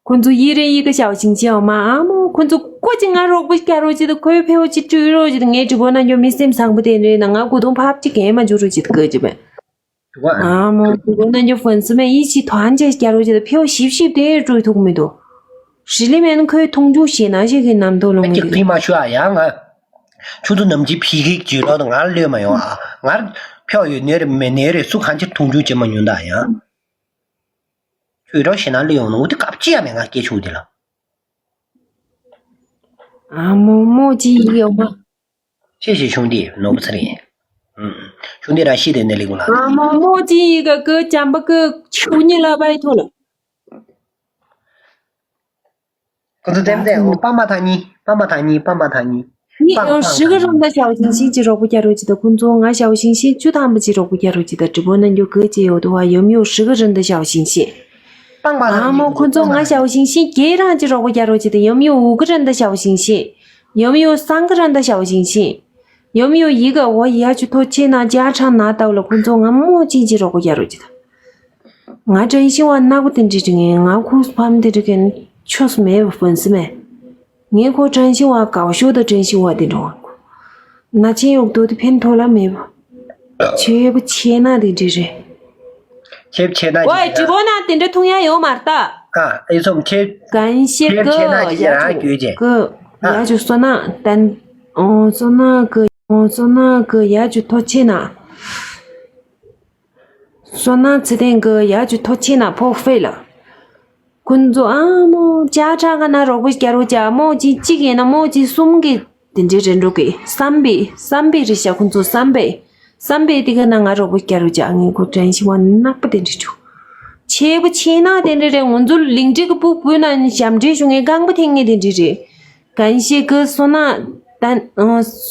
ཁོ་ཚོ་ཡི་རེ་ཡི་གེ་ཞའོ་ཞིང་ཞའོ་མ་ཨ་མོ་ཁོ་ཚོ་ཀོ་ཅི་ང་རོགས་པ་སྐྱ་རོགས་ཅི་ད་ཁོའི་ཕེའོ་ཅི་སྤྲུལ་རོགས་ཅི་ད་ངའི་དྲི་བོ་ན་འགྱོ་མི་སེམས་བཟང་པོ་དེ་རེད་ན་ང་གུ་དུང་ཕབ་ཅི་གས་མ་འཇུ་རོགས་ཅི་ད་ཀོ་ཅི་བས། ཨ་མོ་དྲི་བོ་ན་འགྱོ་ཧྥོན་སི་མེ་ཡི་ཅི་ཐོན་ཅི་སྐྱ་རོགས་ཅི་ད་ཕེའོ་ཞིབ་ཞིབ་དེ་སྤྲུལ་ཐུག་མི་འདུག་ཞི་ལི་མེན་ཁོའི་མཐོང་ཆུང་ཞེ་ན་ཞིག་གི་ནམ་དུ་ལོང་གི་ཀི་མ་ཤུ་ཨ་ཡ་ང་། ཆུ་ཚོད་ནམ་གྱི་ཕི་གིག་ཇུས་རོགས་ད་ང་ལོས་མ་ཡོང་ཨ་ང་ཕེའོ་ཡོད་ནེ་རེ་མེ་ནེ་རེ་སུ་གང་ཅི་མཐོང་ཆུང་བྱེད་མ་མྱོང་ད་ཡ། ཁྱོད་རང་ཞེ་ན་ལི་ཡོང་ནོ་འུ་དེ་སྐབས་ཅི་ཡ་མེད་ང་སྐད་ཆུང་དེ་ལ། ཨ་མོ་མོ་ཅི་ཡི་ཡོང་མ། ཤེས་ཤེས་ཆུང་དེ་ནོར་བུ་ཚ་རེད། ཨུམ། ཆུང་དེ་ར་ཤི་དེ་ནས་ལི་གུ་ལ། ཨ་མོ་མོ་ཅི་ཡི་ག་ཀི་ཅམ་པ་ཀི་ཆུ་ཉི་ལ་བའི་ཐོ་ལ། ཁོ་ཚོ་ཙེམ་ཙེམ་འོ་པ་མ་ཐང་གཉིས་པ་མ་ཐང་གཉིས་པ་མ་ཐང་གཉིས། ནི་ཡང་ཧྲི་གི་རང་ད་ཞའོ་ཞིང་ཤིན་ཅི་རོགས་པ་རྒྱ་རོ་ཅི་ད་ཁོ་ཚོ་ང་ཞའོ་ཞིང་ཤིན་ཅུ་ཐང་པ་ཅི་རོགས་པ་རྒྱ་རོ་ཅི་ད་དྲི་བོ་ན་འགྱོ་གི་ཅི་ཡོད་དུ་བ་ཡོམ་ཡོ་ཧྲི་གི་རང་ད་ཞའོ་ཞིང་ཤིན། ཨ་མོ་ཁོ་ཚོ་ང་ཞའོ་ཞིང་ཤིན་གེ་རང་ཅི་རོགས་པ་རྒྱ་རོ་ཅི་ད་ཡོམ་ཡོ་འུ་གི་རང་ད་ཞའོ་ཞིང་ཤིན། ཡོམ་ཡོ་སང་གི་རང་ད་ཞའོ་ཞིང་ཤིན། ཡོམ་ཡོ་ཡི་ག་འོ་ཡ་ཅུ་ཐོ་ཆེ་ན་ཅ་ཁྲ་ན་ད་བ་ལ་ཁོ་ཚོ་ང་མོ་ཅི་ཅི་རོགས་པ་རྒྱ་རོ་ཅི་ད། ང་ཀྲན་ཤིང་བ་ནག་པོ་དེ་འདྲི་འདྲི་ངས་ང་ཁུངས་ཕམ་དེ་འདྲི་མཁན་ཆོས་མེད་པ་ཧྥོན་སི་མེད། ངས་ཁོ་ཀྲན་ཤིང་བ་གའོ་ཤོ་དང་ཀྲན་ཤིང་བ་དེ་འགྲོ་བ་ཁོ། ན་ཆེན་ཡོག་དོ་དེ་ཕན་ཐོགས་ལ་མེད་པ། ཆེ་བ་ཆེ་ན་དེ་འདྲི་རེད། ཆེབ་ཆེ་ན་ཝའི་ཅི་དྲི་བོ་ན་དེ་འདྲི་ཐུང་ཡ་ཡོད་མ་རེད་ད། ཨ་ཨེ་ཚོམ་ཆེབ། གན་ཤེ་ཆེབ་ཆེ་ན་གི་ཅི་ཡ་རང་ཅུ་རྒྱུད་ཅེ། གི་ཨ། ཡ་ཅུ་སོ་ན་ཏན། ཨོ་སོ་ན་གི་ཨོ་སོ་ན་གི་ཡ་ཅུ་ཐོ་ཆེ་ན། སོ་ན་ཚེ་བརྟན་གི་ཡ་ཅུ་ཐོ་ཆེ་ན་ཕོག་ཧྥེ་ལ། ཁོ་ཚོ་ཨ་མོ་ཅ་ཁྲ་ག་ན་རོགས་པ་སྐྱ་རོ་ཅ་མོ་ཅི་གཅིག་ཡིན་ན་མོ་ཅི་གསུམ་གི་དེ་འདྲའི་རེ་འགྲོ་གི་བསམ་པའི་བསམ་པའི་རེ་ཤ་ཁོ་ཚོ་བསམ་པའི་བསམ་པའི་དེ་ག་ན་ང་རོགས་པ་སྐྱ་རོ་ཅ་ངས་ཁོ་དྲན་ཤི་བ་ནག་པོ་དེ་འདྲ་བྱུང་ ཆེ་བོ་ཆེ་ན་དེ་འདྲ་རེད། ང་ཚོ་ལིང་ཏི་གི་སྤུ་སྤུ་ན་ཞབས་འདྲེན་ཞུ་མཁན་རྐང་པ་འཐེན་མཁན་དེ་འདྲ་རེད། གན་ཤེས་ཀི་སོ་ན་ད་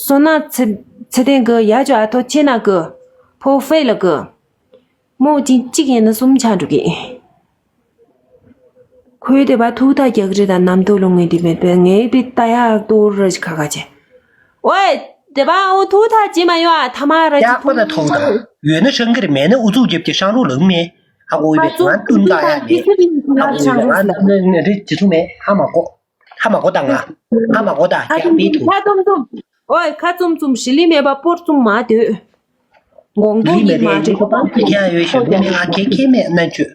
སོ་ན་ཚེ་ཚེ་བརྟན་གི་ཡ་ཅོ་ཨ་ཐོ་ཆེ་ན་གི་ཕོ་ཧྥེ་ལ་གི་མོ་ཅིག་ཅིག་ཡིན་ན་གསུམ་ཆགས་འགྲོ་གི། ཁོའི་དེ་བ་ཐུག་ཐག་རྒྱག་རེད་ད། ནམ་ཐུག་ལོ་ངས་དེ་མེད་པས་ངའི་པི་ཏ་ཡག་ཏོ་ར་ཅིག་ཁ་ཁ་ཅེ། ཨོའི། དེ་བ་ཨོ་ཐུག་ཐག་ཅི་མ་ཡོད་ཨ་ཐ་མ་ར་ཅིག་ཡག་པོ་ད་ཐོག་ད། ཡོད་ན་ཧྲང་གིར་མེད་ན་ཨུ་ཚུགས་རྒྱབ་ཀྱི་ཧྲང་རུ་ལང་མེད། ཧ་གོ་ཡི་བས་ང་བསྟུན་ད་ཡ་མེད། ཧ་གོ་ཡི་བས་ང་ནི་རི་ཇི་ཚུགས་མེད། ཧ་མ་གོ་ཧ་མ་གོ་ད་ང་། ཧ་མ་གོ་ད་ཁ་ཡག་པི་ཐུག་ཁ་ཙུམ་ཙུམ། ཨོའི་ཁ་ཙུམ་ཙུམ་ཞི་ལི་མེད་པ་པོར་ཙུམ་མ་སྡོད། དགོང་དག་ལི་མེ་གི་མ་རེད་རེད། ཁྱེད་ཡ་ཡོད་ཞིམ་པོ་མེད་ང་ཁེ་ཁེ་མེད་ན་ཆུ།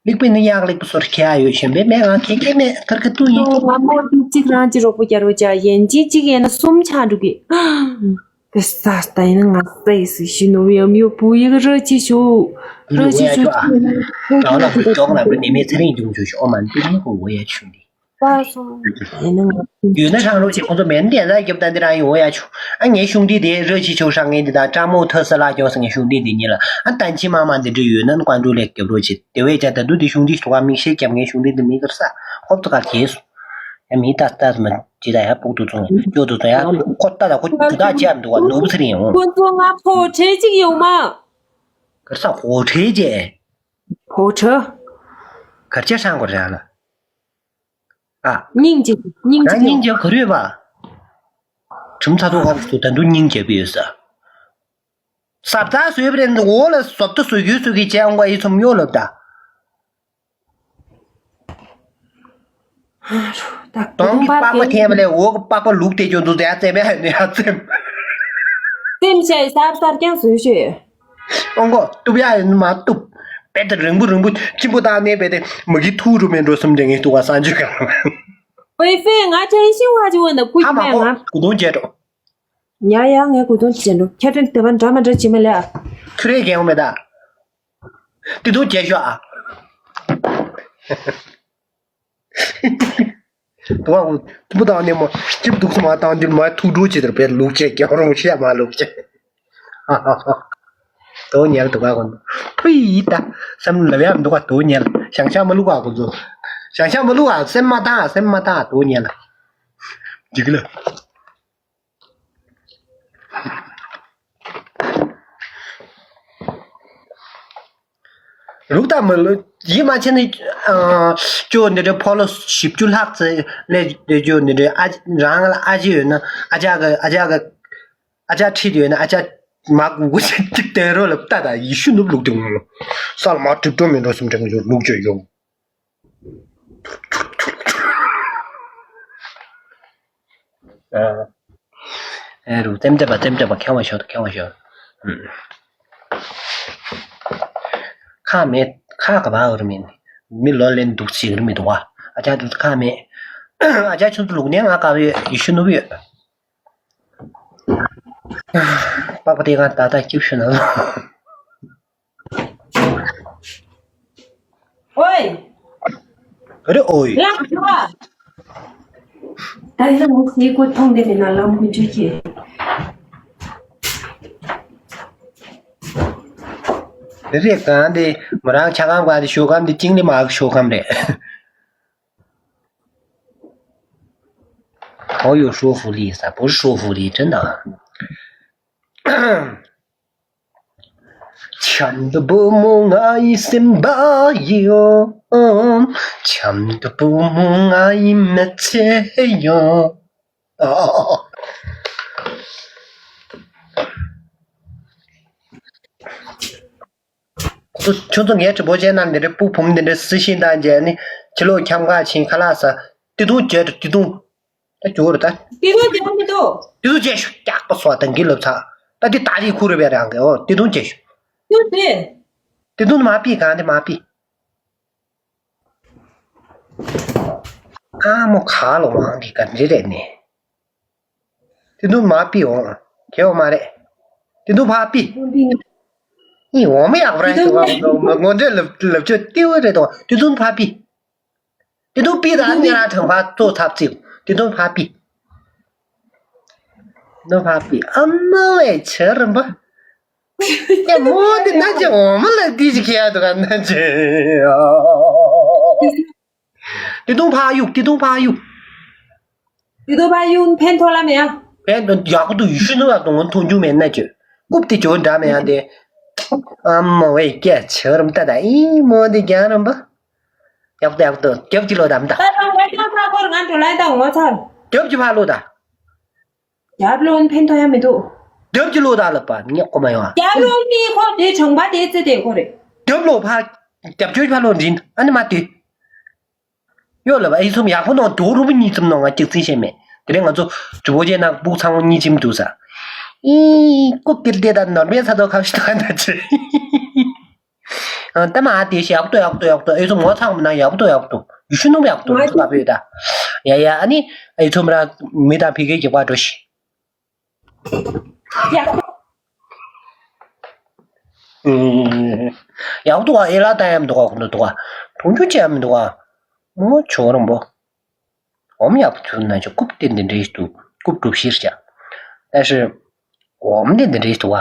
ལིག་པི་ནི་ཡག་ལིག་པི་སོར་ཁྱེད་ཡ་ཡོད་ཞིམ་པོ་མེད་ང་ཁེ་ཁེ་མེད་ཐར་ཁ་ཏུ་ཡིན། ང་མོ་དེ་གཅིག་རང་གཅིག་རོགས་པོ་རྒྱལ་རོ་ཅག་ཡན་ཅིག་གཅིག་ཡན་ན་གསུམ་ཆགས་འགྲོ་གི། དེ་ས་ས་ཡིན་ན་ང་ས་ཡི་སི་ཤི་ནོ་ཡམ་ཡོ་བུ་ཡི་གི་ར་ཅི་ཤོ། ར་ཅི་ཤོ། ཀྲོག་ལ་ཀྲོག་ལ་བུ་ནི་མེ་ཚེ་རིང་འབྱུང་ཆོག་ཤོ་ཨོ་མ་འདི་ནི་གོ་འོ་ཡ་ཆུ་འདི། པ་སོང་། ཡིན་ན་ང་ཡོད་ན་ཧྲང་རོ་ཆེ་ཁོང་ཚོ་མེད་འདི་ཡ་ལ་རྒྱབ་ད་འདི་རང་ཡོང་ཡ་ཆུ། ཨ་ངའི་གཞུང་འདི་དེ་ར་ཅི་ཆོ་ཧྲང་ངའི་འདི་ད་ཀྲ་མོ་ཐ་ས་ལ་ཀྱོ་ས་ངའི་གཞུང་འདི་འདི་ཉིད་ལ་ཨ་ཏན་ཆི་མ་མ་འདི་འདྲ་ཡོད་ན་ཀོན་ཀྲུ་ལེགས་རྒྱབ་རོ་ཆེ་དེ་བས་ཀྱ་ད་འདུ་འདི་གཞུང་འདི་ཐོག་མིག་ཤེལ་རྒྱབ་ངའི་གཞུང་འདི་འདི་མི་གར་ས་ཧོབ་ཏུ་གར་གྱེས་སོ། ཡ་མི་ད་ལྟ་མ་ཇི་ད་ཡ་ཕུག་ཏུ་ཚོང་ཀྱོ་ཏུ་ཚོང་ཡ་ཁོ་ད་ད་ཁོ་ཇུ་ད་ཅི་ཨ་འདུག་ག་ནོར་བུ་ཚེ་རིང་ཡོང་། ཁོ་ཚོ་ང་ཕོ་ཁྲེ་ཅིག་ཡོང་མ། གར་ས་ཧོ་ཁྲེ་ཅེ། ཕོ་ཁྲེ། གར་ཅེ་ཧྲང་གོ་རེ་ལ། ཨ། སྙིང་རྗེ་སྙིང་རྗེ། ཡང་སྙིང་རྗེ་ག་རེ་ཡོད་པ། གྲུམ་ཚ་ཐོག་ཁར་སུ་ད་དུང་སྙིང་རྗེ་པོ་ཡོད་ས། ཟབ་ཚ་བཟོས་པ་རེད་འོག་ལ་ཟབ་ཏུ་བཟོ་རྒྱུ་བཟོ་གི་བྱས་འོང་བ་ཡིད་ཚོམ་གཡོ་ལབ་ད། གདོང་གི་པགས་པ་འཐེན་པ་ལས་འོག་གི་པགས་པ་ལུག་དེ་ཅོ་འདུག་ཟེར་ཡ་བཙེམ་ཡ་ནི་ཡ་བཙེམ། བཙེམ་བྱས་གསར་གསར་ཀྱང་བཟོས་ཤོད། ཨོང་གོ་གཏུབ་ཡ་ཡིན་མ་གཏུབ། དཔེ་དེ་རིང་པོ་རིང་པོ་གཅིན་པོ་བཏང་ནས་དཔེ་དེ་མ་གི་ཐུག་རུ་མེད་འགྲོ་སེམས་ཅན་ངའི་ཐུག་པ་སང་ཆུ་གང་། ཝེ་ཧྥེ་ང་ཁྲེན་ཤིང་ཧ་ཅི་ཝན་ད་ཀུ་ཧ་ཅི་མ་མེ་གོ་ང་། གུ་དོང་བྱས་འགྲོ། ཡ་ཡ་ངས་གུ་དོང་བྱས་འགྲོ། ཁྱེད་ཁྲེན་དེ་བ་འདྲ་མ་འདྲ་བྱེད་མ་ལས་ཨ། ཁྱོད་རེ་རྒན་འོ་མེད་ད། དེ་ཐུག་བྱས་ཤོག་ཨ། དུ་བ་འུ་ཐུབ་དང་ནི་མོ་ཅིབ་འདུག་སུ་མ་བཏང་རྒྱུ་མ་ཐུག་འགྲོ་ཅི་ལྟར་བས་ལུག་ཅེས་རྒྱག་རུང་ཤེས་མ་ལུག་ཅེས། དོ་ཉལ་དུ་ག་གོ་ཕུ་ཡི་ད་སམ་ལབ་ཡ་འདུག་ག་དོ་ཉལ་ཞང་ཞ་མ་ལུག་ག་གོ་ཚོ་ཞང་ཞ་མ་ལུག་ག་སེམས་མ་བཏང་སེམས་མ་བཏང་དོ་ཉལ་འཇིག་ལ། ལུག་དང་མི་ལུག་ཡིད་མ་ཆེས་ནས་ཨ་ཅོ་འདི་འདྲའི་ཕོ་ལོ་བཞི་བཅུ་ལྷག་ཙམ་ལས་འདི་ཅོ་འདི་འདྲའི་ཨ་རང་ལ་ཨ་ཅེ་ཡོད་ན་ཨ་ཅག་གི་ཨ་ཅག་གི་ཨ་ཅག་ཁྲིད་ཡོད་ན་ཨ་ཅག་མ་གུ་གུ་ཅིག་ཅིག་དེ་རོ་ལ་ལྟ་ད་ཡི་ཤུ་ནུབ་ལུག་དེ་ངོ་ལོ་ས་ལ་མ་གྲིབ་འགྲོ་མི་འགྲོ་སེམས་ཁྲལ་མི་འཇུག་ལུག་ཅོ་ཡོང་། ཨེ་རུ་ཙེམ་ཙེ་པ་ཙེམ་ཙེ་པ་ཁེ་བ་ཤོད་ཁེ་བ་ཤོད། ཁ་མེད་ཁ་ག་བ་འུར་མིན་མི་ལོ་ལེན་འདུག་ཅིག་རི་མི་འདུག་བ། ཨ་ཅག་འདུག་ཁ་མེད། ཨ་ཅག་ཆུ་ཚོད་ལུག་ནས་ང་དཀའ་བའི་ཡི་ཤུ་ནུབ་ཡོད། པགས་པ་དེ་གང་ད་ལྟ་སྐྱིབས་ཤུ་ན། ཨོའི། རེ་ཨོའི། ལགས་སོ། ད་ཡིན་ན་ངོ་ཚའི་སྐུ་མཐོང་དེ་མིན་ན་ལམ་ཀུན་ཆུ་ཁྱེད། རེ་རེ་གང་དེ་མོ་རང་ཆ་གང་གང་དེ་ཤོ་གམ་དེ་ཅིང་ལི་མ་གི་ཤོ་གམ་རེད། 好有说服力噻，不是说服力，真的。 ཆམ་དུ་བུ་མོ་ང་ཡི་སེམས་པ་ཡིན། ཆམ་དུ་བུ་མོ་ང་ཡི་མི་ཚེ་ཡིན། ཁྱོད་ཚོ་ངའི་དྲི་བོ་བྱས་ན་འདི་འདྲའི་སྤུ་བུམ་འདི་འདྲའི་སྲི་ཤིང་དང་མཇལ་ནི་ཕྱི་ལོགས་འཁྱམ་ག་ཕྱིན་ཁ་ལག་ཟ། ཏི་ཏུང་བྱས་ཏི་ཏུང་། ད་ཇོ་རུ་ད། ཏི་ཏུང་རྒྱག་མི་འདུག་ཏི་ཏུང་བྱས་ཤོག་སྐྱག་པ་སོགས་དང་གི་ལབ་ཚ། ད་འདི་ད་རེས་ཁུ་རུ་བས་རང་གི་ཨོ་ཏི་ཏུང་བྱས་ཤོག་ཏི་ཏུང་དེ། ཏི་ཏུང་མ་པི་གང་དེ་མ་པི། ཨ་མོ་ག་ལོ་མང་གི་ག་འདྲི་རེད་ནི། ཏི་ཏུང་མ་པི་འོང་། གེ་འོ་མ་རེད། ཏི་ཏུང་ཕ་པི། ཨི་འོ་མ་ཡག་པ་རེད་དོ་ངོ་འདྲེ་ལབ་ལབ་ཆོད་ཏི་འོ་རེད་དོ་ཏི་ཏུང་ཕ་པི། ཏི་ཏུང་པི་ད་ཉེ་རང་དྲང་པ་ཏོ་ཐབ་ཚིག་ཏི་ཏུང་ཕ་པི། ཏི་ཏུང་ཕ་པི་ཨ་མ་ཝེ་ཆེ་རིམ་པ། ཡ་མོ་འདི་ན་ཅི་འོ་མ་ལ་འདི་ཅི་ཁྱེད་དུ་ག་ན་ཅི། ཏི་ཏུང་ཕ་ཡུག་ཏི་ཏུང་ཕ་ཡུག་ཏི་ཏུང་ཕ་ཡུག་ཕན་ཐོགས་ལ་མེ་ཡ། ཕན་ཐོགས་ཡག་པོ་འདུག་ཡུལ་ཤུལ་ནུ་ལ་དུང་མཐོང་རྒྱུ་མེད་ན་ཅི། རྐུབ་ཏི་ཇོ་འདྲ་མེ་ཡ་དེ། ཨ་མོ་ཝེ་སྐད་ཆེ་རམ་ཏ་ད་ཨི་མོ་འདི་རྒྱང་རམ་པ། ཡག་པོ་ཡག་པོ་རྒྱབ་ཀྱི་ལོ་དམ་ད། ད་ད་ང་ཅང་ཚ་ཁོར་ང་འགྲོ་ལན་ད་ངོ་ཚ། རྒྱབ་ཀྱི་ཕ་ལོ་ད། རྒྱབ་ལོན་ཕན་ཐོགས་ཡ་མི་འདུག་རྒྱབ་ཀྱི་ལོ་ད་ལ་པ་ཉག་གོ་མ་ཡོང་ཨ། རྒྱབ་ལོན་ནི་ཁོ་དེ་གྲོང་པ་དེ་རྩེ་དེ་ཁོ་རེད། རྒྱབ་ལོ་ཕ། རྒྱབ་ཆོས་ཕ་ལོ་འདྲིན་ཨ་ནི་མ་དེ། ཡོད་ལ་བ་ཨི་ཚོམ་ཡག་པོ་ནང་དུ་རུ་བུ་གཉིས་ཙམ་ནང་ང་གཅིག་རྩིས་བྱས་མེད། དེ་རིང་ང་ཚོ་ཇུ་བོ་ཅེ་ནང་སྦུག་ཚང་མ་གཉིས་ཅིམ་འདུག་ས། ཨི་རྐུབ་ཀྱི་ལྟེ་ད་ནོར་མེད་ཚ་དོ་ཁ་ཤི་ཐོན་ད་ཆེ། ཨ་ད་མ་དེ་ཞིག་ཡག་ཏོ་ཡག་ཏོ་ཡག་ཏོ་ཨེ་ཚོ་ངོ་ཚ་མ་ན་ཡག་ཏོ་ཡག་ཏོ་ཡུ་ཤུ་ནུམ་ཡག་ཏོ་ང་ཚོ་ལ་བོད་ད། ཡ་ཡ་ཨ་ནི་ཨེ་ཚོ་མ་ར་མི་དང་ཕི་གེ་གི་བ་འགྲོ་ཤི། ཡག་ཏོ། ཡག་ཏོ་ཨེ་ལ་ད་ཡམ་དོ་ག་ཁུ་ནུ་དོ་ག་ཐུང་ཆུ་ཅི་ཡམ་དོ་ག་མོ་ཆོ་རོང་པོ། འོམ་ཡག་པོ་ཚུལ་ན་ཆོ་རྐུབ་སྟེ་འདི་འདྲེས་འདུག་རྐུབ་གྲུབ་ཤིར་བྱ། ད་ཤི་འོམ་དེ་འདི་འདྲེས་འདུག་བ།